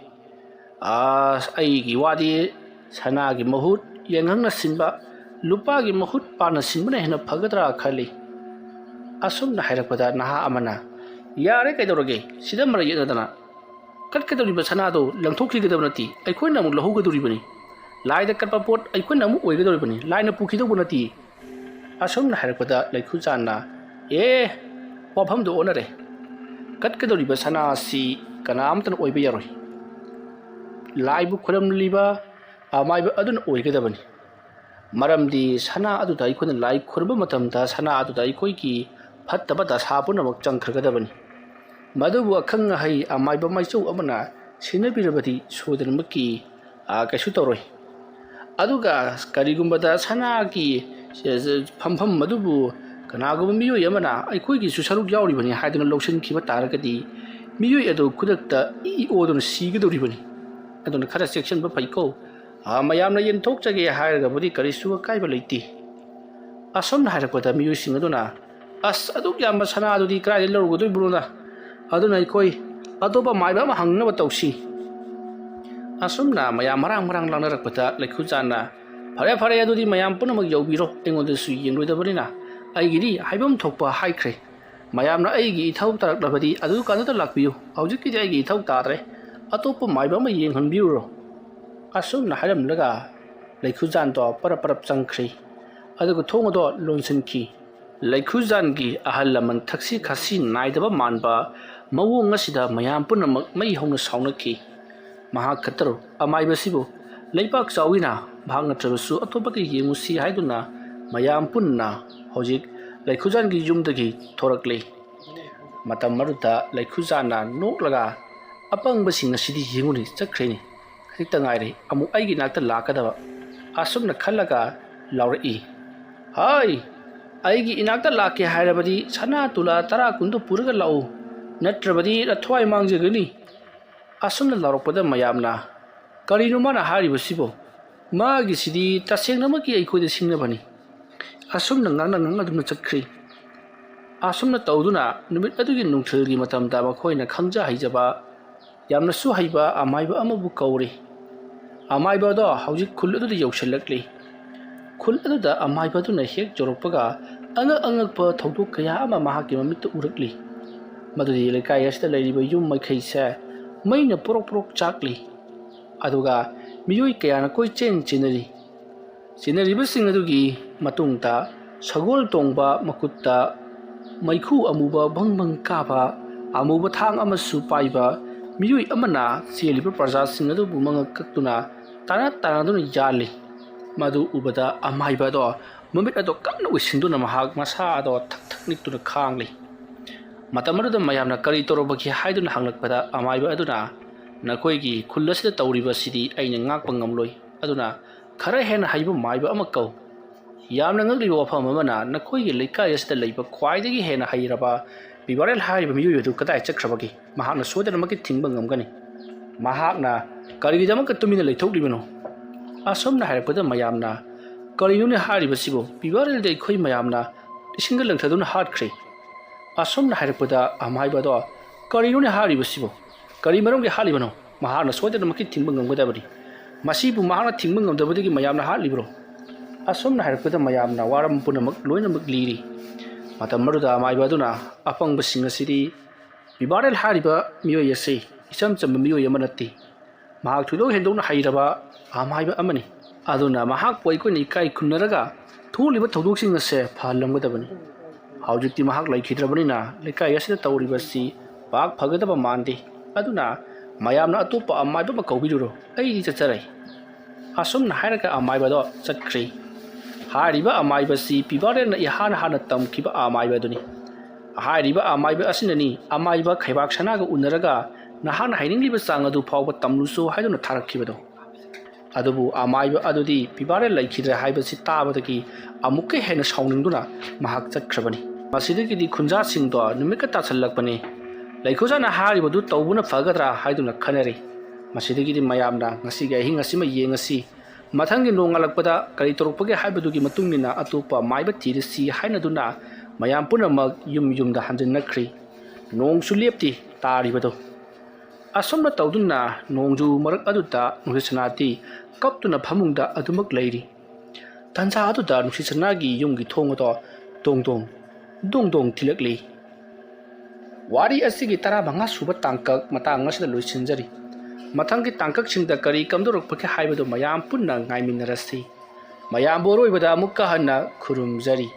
ꯑꯁ, ꯑꯩꯒꯤ ꯋꯥꯗꯤ ꯁꯅꯥꯒꯤ ꯃꯍꯨꯠ ꯌꯦꯡꯈꯪꯅ ꯁꯤꯟꯕ, ꯂꯨꯄꯥꯒꯤ ꯃꯍꯨꯠ ꯄꯥꯟꯅ ꯁꯤꯟꯕꯅ ꯍꯦꯟꯅ ꯐꯒꯗ꯭ꯔꯥ ꯈꯜꯂꯤ꯫" ꯑꯁꯨꯝꯅ ꯍꯥꯏꯔꯛꯄꯗ ꯅꯍꯥ ꯑꯃꯅ, "ꯌꯥꯔꯦ, ꯀꯩꯗꯧꯔꯒꯦ? ꯁꯤꯗ ꯃꯔꯩ ꯌꯦꯠꯅꯗꯅ ꯀꯠꯀꯗꯧꯔꯤꯕ ꯁꯅꯥꯗꯣ ꯂꯪꯊꯣꯛꯈꯤꯒꯗꯕ ꯅꯠꯇꯦ, ꯑꯩꯈꯣꯏꯅ ꯑꯃꯨꯛ ꯂꯧꯍꯧꯒꯗꯧꯔꯤꯕꯅꯤ꯫ ꯂꯥꯏꯗ ꯀꯠꯄ ꯄꯣꯠ ꯑꯩꯈꯣꯏꯅ ꯑꯃꯨꯛ ꯑꯣꯏꯒꯗꯧꯔꯤꯕꯅꯤ, ꯂꯥꯏꯅ ꯄꯨꯈꯤꯗꯧꯕ ꯅꯠꯇꯦ꯫" ꯑꯁꯨꯝꯅ ꯍꯥꯏꯔꯛꯄꯗ ꯂꯩꯈꯨꯖꯥꯟꯅ, "ꯑꯦ, ꯋꯥꯐꯝꯗꯨ ꯑꯣꯟꯅꯔꯦ꯫ ꯀꯠꯀꯗꯧꯔꯤꯕ ꯁꯅꯥ ꯑꯁꯤ ꯀꯅꯥ ꯑꯃꯠꯇꯅ ꯑꯣꯏꯕ ꯌꯥꯔꯣꯏ꯫ ꯂꯥꯏꯕꯨ ꯈꯨꯔꯨꯝꯂꯤꯕ ꯑꯃꯥꯏꯕ ꯑꯗꯨꯅ ꯑꯣꯏꯒꯗꯕꯅꯤ꯫ ꯃꯔꯝꯗꯤ ꯁꯅꯥ ꯑꯗꯨꯗ ꯑꯩꯈꯣꯏꯅ ꯂꯥꯏ ꯈꯨꯔꯨꯝꯕ ꯃꯇꯝꯗ ꯁꯅꯥ ꯑꯗꯨꯗ ꯑꯩꯈꯣꯏꯒꯤ ꯐꯠꯇꯕ ꯗꯁꯥ ꯄꯨꯝꯅꯃꯛ ꯆꯪꯈ꯭ꯔꯒꯗꯕꯅꯤ꯫ ꯃꯗꯨꯕꯨ ꯑꯈꯪ ꯑꯍꯩ ꯑꯃꯥꯏꯕ ꯃꯥꯏꯆꯧ ꯑꯃꯅ ꯁꯤꯟꯅꯕꯤꯔꯕꯗꯤ ꯁꯣꯏꯗꯅꯃꯛꯀꯤ, ꯑ, ꯀꯩꯁꯨ ꯇꯧꯔꯣꯏ꯫ ꯑꯗꯨꯒ ꯀꯔꯤꯒꯨꯝꯕꯗ ꯁꯅꯥꯒꯤ, ꯑ, ꯐꯝꯐꯝ ꯑꯗꯨꯕꯨ ꯀꯅꯥꯒꯨꯝꯕ ꯃꯤꯑꯣꯏ ꯑꯃꯅ ꯑꯩꯈꯣꯏꯒꯤꯁꯨ ꯁꯔꯨꯛ ꯌꯥꯎꯔꯤꯕꯅꯤ ꯍꯥꯏꯗꯨꯅ ꯂꯧꯁꯤꯟꯈꯤꯕ ꯇꯥꯔꯒꯗꯤ ꯃꯤꯑꯣꯏ ꯑꯗꯨ ꯈꯨꯗꯛꯇ ꯏ ꯑꯣꯗꯨꯅ ꯁꯤꯒꯗꯧꯔꯤꯕꯅꯤ꯫ ꯑꯗꯨꯅ ꯈꯔ ꯆꯦꯛꯁꯤꯟꯕ ꯐꯩꯀꯣ꯫ ꯑ, ꯃꯌꯥꯝꯅ ꯌꯦꯟꯊꯣꯛꯆꯒꯦ ꯍꯥꯏꯔꯒꯕꯨꯗꯤ ꯀꯔꯤꯁꯨ ꯑꯀꯥꯏꯕ ꯂꯩꯇꯦ꯫" ꯑꯁꯨꯝꯅ ꯍꯥꯏꯔꯛꯄꯗ ꯃꯤꯑꯣꯏꯁꯤꯡ ꯑꯗꯨꯅ, "ꯑꯁ, ꯑꯗꯨꯛ ꯌꯥꯝꯕ ꯁꯅꯥꯗꯨꯗꯤ ꯀꯗꯥꯏꯗ ꯂꯧꯔꯨꯒꯗꯣꯏꯕꯅꯣꯗ? ꯑꯗꯨꯅ ꯑꯩꯈꯣꯏ ꯑꯇꯣꯞꯄ ꯃꯥꯏꯕ ꯑꯃ ꯍꯪꯅꯕ ꯇꯧꯁꯤ꯫" ꯑꯁꯨꯝꯅ ꯃꯌꯥꯝ ꯃꯔꯥꯡ ꯃꯔꯥꯡ ꯂꯥꯡꯅꯔꯛꯄꯗ ꯂꯩꯈꯨꯖꯥꯟꯅ, "ꯐꯔꯦ, ꯐꯔꯦ, ꯑꯗꯨꯗꯤ ꯃꯌꯥꯝ ꯄꯨꯝꯅꯃꯛ ꯌꯧꯕꯤꯔꯣ, ꯑꯩꯉꯣꯟꯗꯁꯨ ꯌꯦꯡꯂꯣꯏꯗꯕꯅꯤꯅ ꯑꯩꯒꯤꯗꯤ ꯍꯥꯏꯐꯝ ꯊꯣꯛꯄ ꯍꯥꯏꯈ꯭ꯔꯦ꯫ ꯃꯌꯥꯝꯅ ꯑꯩꯒꯤ ꯏꯊꯧ ꯇꯥꯔꯛꯂꯕꯗꯤ ꯑꯗꯨ ꯀꯥꯟꯗꯨꯗ ꯂꯥꯛꯄꯤꯌꯨ, ꯍꯧꯖꯤꯛꯀꯤꯗꯤ ꯑꯩꯒꯤ ꯏꯊꯧ ꯇꯥꯗ꯭ꯔꯦ, ꯑꯇꯣꯞꯄ ꯃꯥꯏꯕ ꯑꯃ ꯌꯦꯡꯍꯟꯕꯤꯔꯨꯔꯣ꯫" ꯑꯁꯨꯝꯅ ꯍꯥꯏꯔꯝꯂꯒ ꯂꯩꯈꯨꯖꯥꯟꯗꯣ ꯄꯔꯞ ꯄꯔꯞ ꯆꯪꯈ꯭ꯔꯦ꯫ ꯑꯗꯨꯒ ꯊꯣꯡ ꯑꯗꯣ ꯂꯣꯟꯁꯤꯟꯈꯤ꯫ ꯂꯩꯈꯨꯖꯥꯟꯒꯤ ꯑꯍꯜ ꯂꯃꯟ ꯊꯛꯁꯤ ꯈꯥꯁꯤ ꯅꯥꯏꯗꯕ ꯃꯥꯟꯕ ꯃꯑꯣꯡ ꯑꯁꯤꯗ ꯃꯌꯥꯝ ꯄꯨꯝꯅꯃꯛ ꯃꯩ ꯍꯧꯅ ꯁꯥꯎꯅꯈꯤ꯫ ꯃꯍꯥꯛ ꯈꯛꯇꯔꯣ ꯑꯃꯥꯏꯕꯁꯤꯕꯨ? ꯂꯩꯕꯥꯛ ꯆꯥꯎꯏꯅ, ꯃꯍꯥꯛ ꯅꯠꯇ꯭ꯔꯕꯁꯨ ꯑꯇꯣꯞꯄꯒ ꯌꯦꯡꯉꯨꯁꯤ ꯍꯥꯏꯗꯨꯅ ꯃꯌꯥꯝ ꯄꯨꯟꯅ ꯍꯧꯖꯤꯛ ꯂꯩꯈꯨꯖꯥꯟꯒꯤ ꯌꯨꯝꯗꯒꯤ ꯊꯣꯔꯛꯂꯤ꯫ ꯃꯇꯝ ꯑꯗꯨꯗ ꯂꯩꯈꯨꯖꯥꯟꯅ ꯅꯣꯛꯂꯒ, "ꯑꯄꯪꯕꯁꯤꯡ ꯑꯁꯤꯗꯤ ꯌꯦꯡꯉꯨꯅꯤ, ꯆꯠꯈ꯭ꯔꯦꯅꯤ꯫ ꯈꯖꯤꯛꯇ ꯉꯥꯏꯔꯦ ꯑꯃꯨꯛ ꯑꯩꯒꯤ ꯏꯅꯥꯛꯇ ꯂꯥꯛꯀꯗꯕ"꯫ ꯑꯁꯨꯝꯅ ꯈꯜꯂꯒ ꯂꯥꯎꯔꯛꯏ, "ꯍꯥꯏ, ꯑꯩꯒꯤ ꯏꯅꯥꯛꯇ ꯂꯥꯛꯀꯦ ꯍꯥꯏꯔꯕꯗꯤ ꯁꯅꯥ ꯇꯨꯂꯥ ꯇꯔꯥ ꯀꯨꯟꯗꯨ ꯄꯨꯔꯒ ꯂꯥꯛꯎ, ꯅꯠꯇ꯭ꯔꯕꯗꯤ ꯅꯊ꯭ꯋꯥꯏ ꯃꯥꯡꯖꯒꯅꯤ"꯫ ꯑꯁꯨꯝꯅ ꯂꯥꯎꯔꯛꯄꯗ ꯃꯌꯥꯝꯅ, "ꯀꯔꯤꯅꯣ ꯃꯥꯅ ꯍꯥꯏꯔꯤꯕꯁꯤꯕꯣ? ꯃꯥꯒꯤꯁꯤꯗꯤ ꯇꯁꯦꯡꯅꯃꯛꯀꯤ ꯑꯩꯈꯣꯏꯗ ꯁꯤꯡꯅꯕꯅꯤ"꯫ ꯑꯁꯨꯝꯅ ꯉꯥꯡꯅ ꯉꯥꯡꯅꯗꯨꯅ ꯆꯠꯈ꯭ꯔꯤ꯫ ꯑꯁꯨꯝꯅ ꯇꯧꯗꯨꯅ ꯅꯨꯃꯤꯠ ꯑꯗꯨꯒꯤ ꯅꯨꯡꯊꯤꯜꯒꯤ ꯃꯇꯝꯗ ꯃꯈꯣꯏꯅ ꯈꯪꯖ ꯍꯩꯖꯕ ꯌꯥꯝꯅꯁꯨ ꯍꯩꯕ ꯑꯃꯥꯏꯕ ꯑꯃꯕꯨ ꯀꯧꯔꯤ꯫ ꯑꯃꯥꯏꯕ ꯑꯗꯣ ꯍꯧꯖꯤꯛ ꯈꯨꯜ ꯑꯗꯨꯗ ꯌꯧꯁꯤꯜꯂꯛꯂꯤ꯫ ꯈꯨꯜ ꯑꯗꯨꯗ ꯑꯃꯥꯏꯕ ꯑꯗꯨꯅ ꯍꯦꯛ ꯌꯧꯔꯛꯄꯒ ꯑꯉꯛ ꯑꯉꯛꯄ ꯊꯧꯗꯣꯛ ꯀꯌꯥ ꯑꯃ ꯃꯍꯥꯛꯀꯤ ꯃꯃꯤꯠꯇ ꯎꯔꯛꯂꯤ꯫ ꯃꯗꯨꯗꯤ ꯂꯩꯀꯥꯏ ꯑꯁꯤꯗ ꯂꯩꯔꯤꯕ ꯌꯨꯝ ꯃꯥꯏꯀꯩꯁꯦ ꯃꯩꯅ ꯄꯣꯔꯣꯛ ꯄꯣꯔꯣꯛ ꯆꯥꯛꯂꯤ꯫ ꯑꯗꯨꯒ ꯃꯤꯑꯣꯏ ꯀꯌꯥꯅ ꯀꯣꯏꯆꯦꯟ ꯆꯦꯟꯅꯔꯤ꯫ ꯆꯦꯟꯅꯔꯤꯕꯁꯤꯡ ꯑꯗꯨꯒꯤ ꯃꯇꯨꯡꯗ ꯁꯒꯣꯜ ꯇꯣꯡꯕ, ꯃꯈꯨꯠꯇ ꯃꯩꯈꯨ ꯑꯃꯨꯕ ꯕꯪ ꯕꯪ ꯀꯥꯕ, ꯑꯃꯨꯕ ꯊꯥꯡ ꯑꯃꯁꯨ ꯄꯥꯏꯕ ꯃꯤꯑꯣꯏ ꯑꯃꯅ ꯆꯦꯜꯂꯤꯕ ꯄ꯭ꯔꯖꯥꯁꯤꯡ ꯑꯗꯨꯕꯨ ꯃꯉꯛ ꯀꯛꯇꯨꯅ ꯇꯥꯟꯅ ꯇꯥꯟꯅꯗꯨꯅ ꯌꯥꯜꯂꯤ꯫ ꯃꯗꯨ ꯎꯕꯗ ꯑꯃꯥꯏꯕ ꯑꯗꯣ ꯃꯃꯤꯠ ꯑꯗꯣ ꯀꯟꯅ ꯎꯏꯁꯤꯟꯗꯨꯅ ꯃꯍꯥꯛ ꯃꯁꯥ ꯑꯗꯣ ꯊꯛ ꯊꯛ ꯅꯤꯛꯇꯨꯅ ꯈꯥꯡꯂꯤ꯫ ꯃꯇꯝ ꯑꯗꯨꯗ ꯃꯌꯥꯝꯅ ꯀꯔꯤ ꯇꯧꯔꯕꯒꯦ ꯍꯥꯏꯗꯨꯅ ꯍꯪꯂꯛꯄꯗ ꯑꯃꯥꯏꯕ ꯑꯗꯨꯅ, "ꯅꯈꯣꯏꯒꯤ ꯈꯨꯜ ꯑꯁꯤꯗ ꯇꯧꯔꯤꯕ ꯑꯁꯤꯗꯤ ꯑꯩꯅ ꯉꯥꯛꯄ ꯉꯝꯂꯣꯏ꯫ ꯑꯗꯨꯅ ꯈꯔ ꯍꯦꯟꯅ ꯍꯩꯕ ꯃꯥꯏꯕ ꯑꯃ ꯀꯧ"꯫ ꯌꯥꯝꯅ ꯉꯛꯂꯤꯕ ꯋꯥꯐꯝ ꯑꯃꯅ, ꯅꯈꯣꯏꯒꯤ ꯂꯩꯀꯥꯏ ꯑꯁꯤꯗ ꯂꯩꯕ ꯈ꯭ꯋꯥꯏꯗꯒꯤ ꯍꯦꯟꯅ ꯍꯩꯔꯕ ꯄꯤꯕꯥꯔꯦꯜ ꯍꯥꯏꯔꯤꯕ ꯃꯤꯑꯣꯏ ꯑꯗꯨ ꯀꯗꯥꯏ ꯆꯠꯈ꯭ꯔꯕꯒꯦ? ꯃꯍꯥꯛꯅ ꯁꯣꯏꯗꯅꯃꯛꯀꯤ ꯊꯤꯡꯕ ꯉꯝꯒꯅꯤ꯫ ꯃꯍꯥꯛꯅ ꯀꯔꯤꯒꯤꯗꯃꯛꯇ ꯇꯨꯃꯤꯟꯅ ꯂꯩꯊꯣꯛꯂꯤꯕꯅꯣ? ꯑꯁꯨꯝꯅ ꯍꯥꯏꯔꯛꯄꯗ ꯃꯌꯥꯝꯅ, "ꯀꯔꯤꯅꯣꯅꯦ ꯍꯥꯏꯔꯤꯕꯁꯤꯕꯨ? ꯄꯤꯕꯥꯔꯦꯜꯗꯤ ꯑꯩꯈꯣꯏ ꯃꯌꯥꯝꯅ ꯏꯁꯤꯡꯗ ꯂꯪꯊꯗꯨꯅ ꯍꯥꯠꯈ꯭ꯔꯦ"꯫ ꯑꯁꯨꯝꯅ ꯍꯥꯏꯔꯛꯄꯗ ꯑꯃꯥꯏꯕ ꯑꯗꯣ, "ꯀꯔꯤꯅꯣꯅꯦ ꯍꯥꯏꯔꯤꯕꯁꯤꯕꯨ? ꯀꯔꯤ ꯃꯔꯝꯒꯤ ꯍꯥꯠꯂꯤꯕꯅꯣ? ꯃꯍꯥꯛꯅ ꯁꯣꯏꯗꯅꯃꯛꯀꯤ ꯊꯤꯡꯕ ꯉꯝꯒꯗꯕꯅꯤ꯫ ꯃꯁꯤꯕꯨ ꯃꯍꯥꯛꯅ ꯊꯤꯡꯕ ꯉꯝꯗꯕꯗꯒꯤ ꯃꯌꯥꯝꯅ ꯍꯥꯠꯂꯤꯕ꯭ꯔꯣ?" ꯑꯁꯨꯝꯅ ꯍꯥꯏꯔꯛꯄꯗ ꯃꯌꯥꯝꯅ ꯋꯥꯔꯝ ꯄꯨꯝꯅꯃꯛ ꯂꯣꯏꯅꯃꯛ ꯂꯤꯔꯤ꯫ ꯃꯇꯝ ꯑꯗꯨꯗ ꯑꯃꯥꯏꯕ ꯑꯗꯨꯅ, "ꯑꯄꯪꯕꯁꯤꯡ ꯑꯁꯤꯗꯤ ꯄꯤꯕꯥꯔꯦꯜ ꯍꯥꯏꯔꯤꯕ ꯃꯤꯑꯣꯏ ꯑꯁꯤ ꯏꯆꯝ ꯆꯝꯕ ꯃꯤꯑꯣꯏ ꯑꯃ ꯅꯠꯇꯦ꯫ ꯃꯍꯥꯛ ꯊꯣꯏꯗꯣꯛ ꯍꯦꯟꯗꯣꯛꯅ ꯍꯩꯔꯕ ꯑꯃꯥꯏꯕ ꯑꯃꯅꯤ꯫ ꯑꯗꯨꯅ ꯃꯍꯥꯛꯄꯨ ꯑꯩꯈꯣꯏꯅ ꯏꯀꯥꯏ ꯈꯨꯝꯅꯔꯒ ꯊꯣꯛꯂꯤꯕ ꯊꯧꯗꯣꯛꯁꯤꯡ ꯑꯁꯦ ꯐꯍꯜꯂꯝꯒꯗꯕꯅꯤ꯫ ꯍꯧꯖꯤꯛꯇꯤ ꯃꯍꯥꯛ ꯂꯩꯈꯤꯗ꯭ꯔꯕꯅꯤꯅ ꯂꯩꯀꯥꯏ ꯑꯁꯤꯗ ꯇꯧꯔꯤꯕ ꯑꯁꯤ ꯄꯥꯛ ꯐꯒꯗꯕ ꯃꯥꯟꯗꯦ꯫ ꯑꯗꯨꯅ "ꯃꯌꯥꯝꯅ ꯑꯇꯣꯞꯄ ꯑꯃꯥꯏꯕ ꯑꯃ ꯀꯧꯕꯤꯔꯨꯔꯣ, ꯑꯩꯗꯤ ꯆꯠꯆꯔꯦ"꯫ ꯑꯁꯨꯝꯅ ꯍꯥꯏꯔꯒ ꯑꯃꯥꯏꯕꯗꯣ ꯆꯠꯈ꯭ꯔꯤ꯫ ꯍꯥꯏꯔꯤꯕ ꯑꯃꯥꯏꯕꯁꯤ ꯄꯤꯕꯥꯔꯦꯜꯅ ꯏꯍꯥꯟ ꯍꯥꯟꯅ ꯇꯝꯈꯤꯕ ꯑꯃꯥꯏꯕ ꯑꯗꯨꯅꯤ꯫ ꯍꯥꯏꯔꯤꯕ ꯑꯃꯥꯏꯕ ꯑꯁꯤꯅꯅꯤ ꯑꯃꯥꯏꯕ ꯈꯩꯕꯥꯛ ꯁꯅꯥꯒ ꯎꯅꯔꯒ ꯅꯍꯥꯛꯅ ꯍꯩꯅꯤꯡꯂꯤꯕ ꯆꯥꯡ ꯑꯗꯨ ꯐꯥꯎꯕ ꯇꯝꯂꯨꯁꯨ ꯍꯥꯏꯗꯨꯅ ꯊꯥꯔꯛꯈꯤꯕꯗꯣ꯫ ꯑꯗꯨꯕꯨ ꯑꯃꯥꯏꯕ ꯑꯗꯨꯗꯤ ꯄꯤꯕꯥꯔꯦꯜ ꯂꯩꯈꯤꯗ꯭ꯔꯦ ꯍꯥꯏꯕꯁꯤ ꯇꯥꯕꯗꯒꯤ ꯑꯃꯨꯛꯀ ꯍꯦꯟꯅ ꯁꯥꯎꯅꯤꯡꯗꯨꯅ ꯃꯍꯥꯛ ꯆꯠꯈ꯭ꯔꯕꯅꯤ꯫ ꯃꯁꯤꯗꯒꯤꯗꯤ ꯈꯨꯟꯖꯥꯁꯤꯡꯗꯣ ꯅꯨꯃꯤꯠꯀ ꯇꯥꯁꯜꯂꯛꯄꯅꯤ꯫ ꯂꯩꯈꯣꯖꯥꯅ ꯍꯥꯏꯔꯤꯕꯗꯨ ꯇꯧꯕꯅ ꯐꯒꯗ꯭ꯔꯥ ꯍꯥꯏꯗꯨꯅ ꯈꯟꯅꯔꯤ꯫ ꯃꯁꯤꯗꯒꯤꯗꯤ ꯃꯌꯥꯝꯅ ꯉꯁꯤꯒꯤ ꯑꯍꯤꯡ ꯑꯁꯤꯃ ꯌꯦꯡꯉꯁꯤ, ꯃꯊꯪꯒꯤ ꯅꯣꯡꯉꯥꯜꯂꯛꯄꯗ ꯀꯔꯤ ꯇꯧꯔꯛꯄꯒꯦ ꯍꯥꯏꯕꯗꯨꯒꯤ ꯃꯇꯨꯡ ꯏꯟꯅ ꯑꯇꯣꯞꯄ ꯃꯥꯏꯕ ꯊꯤꯔꯁꯤ ꯍꯥꯏꯅꯗꯨꯅ ꯃꯌꯥꯝ ꯄꯨꯝꯅꯃꯛ ꯌꯨꯝ ꯌꯨꯝꯗ ꯍꯟꯖꯤꯟꯅꯈ꯭ꯔꯤ꯫ ꯅꯣꯡꯁꯨ ꯂꯦꯞꯇꯦ ꯇꯥꯔꯤꯕꯗꯣ꯫ ꯑꯁꯨꯝꯅ ꯇꯧꯗꯨꯅ ꯅꯣꯡꯖꯨ ꯃꯔꯛ ꯑꯗꯨꯗ ꯅꯨꯡꯁꯤꯠ ꯁꯅꯥꯗꯤ ꯀꯞꯇꯨꯅ ꯐꯃꯨꯡꯗ ꯑꯗꯨꯃꯛ ꯂꯩꯔꯤ꯫ ꯇꯥꯟꯖꯥ ꯑꯗꯨꯗ ꯅꯨꯡꯁꯤꯠ ꯁꯅꯥꯒꯤ ꯌꯨꯝꯒꯤ ꯊꯣꯡ ꯑꯗꯣ ꯗꯣꯡ ꯗꯣꯡ, ꯗꯣꯡ ꯗꯣꯡ ꯊꯤꯜꯂꯛꯂꯤ꯫ ꯋꯥꯔꯤ ꯑꯁꯤꯒꯤ ꯇꯔꯥꯃꯉꯥ ꯁꯨꯕ ꯇꯥꯡꯀꯛ ꯃꯇꯥꯡ ꯑꯁꯤꯗ ꯂꯣꯏꯁꯤꯟꯖꯔꯤ꯫ ꯃꯊꯪꯒꯤ ꯇꯥꯡꯀꯛꯁꯤꯡꯗ ꯀꯔꯤ ꯀꯝꯗꯧꯔꯛꯄꯒꯦ ꯍꯥꯏꯕꯗꯨ ꯃꯌꯥꯝ ꯄꯨꯟꯅ ꯉꯥꯏꯃꯤꯟꯅꯔꯁꯤ꯫ ꯃꯌꯥꯝꯕꯨ ꯑꯔꯣꯏꯕꯗ ꯑꯃꯨꯛꯀ ꯍꯟꯅ ꯈꯨꯔꯨꯝꯖꯔꯤ꯫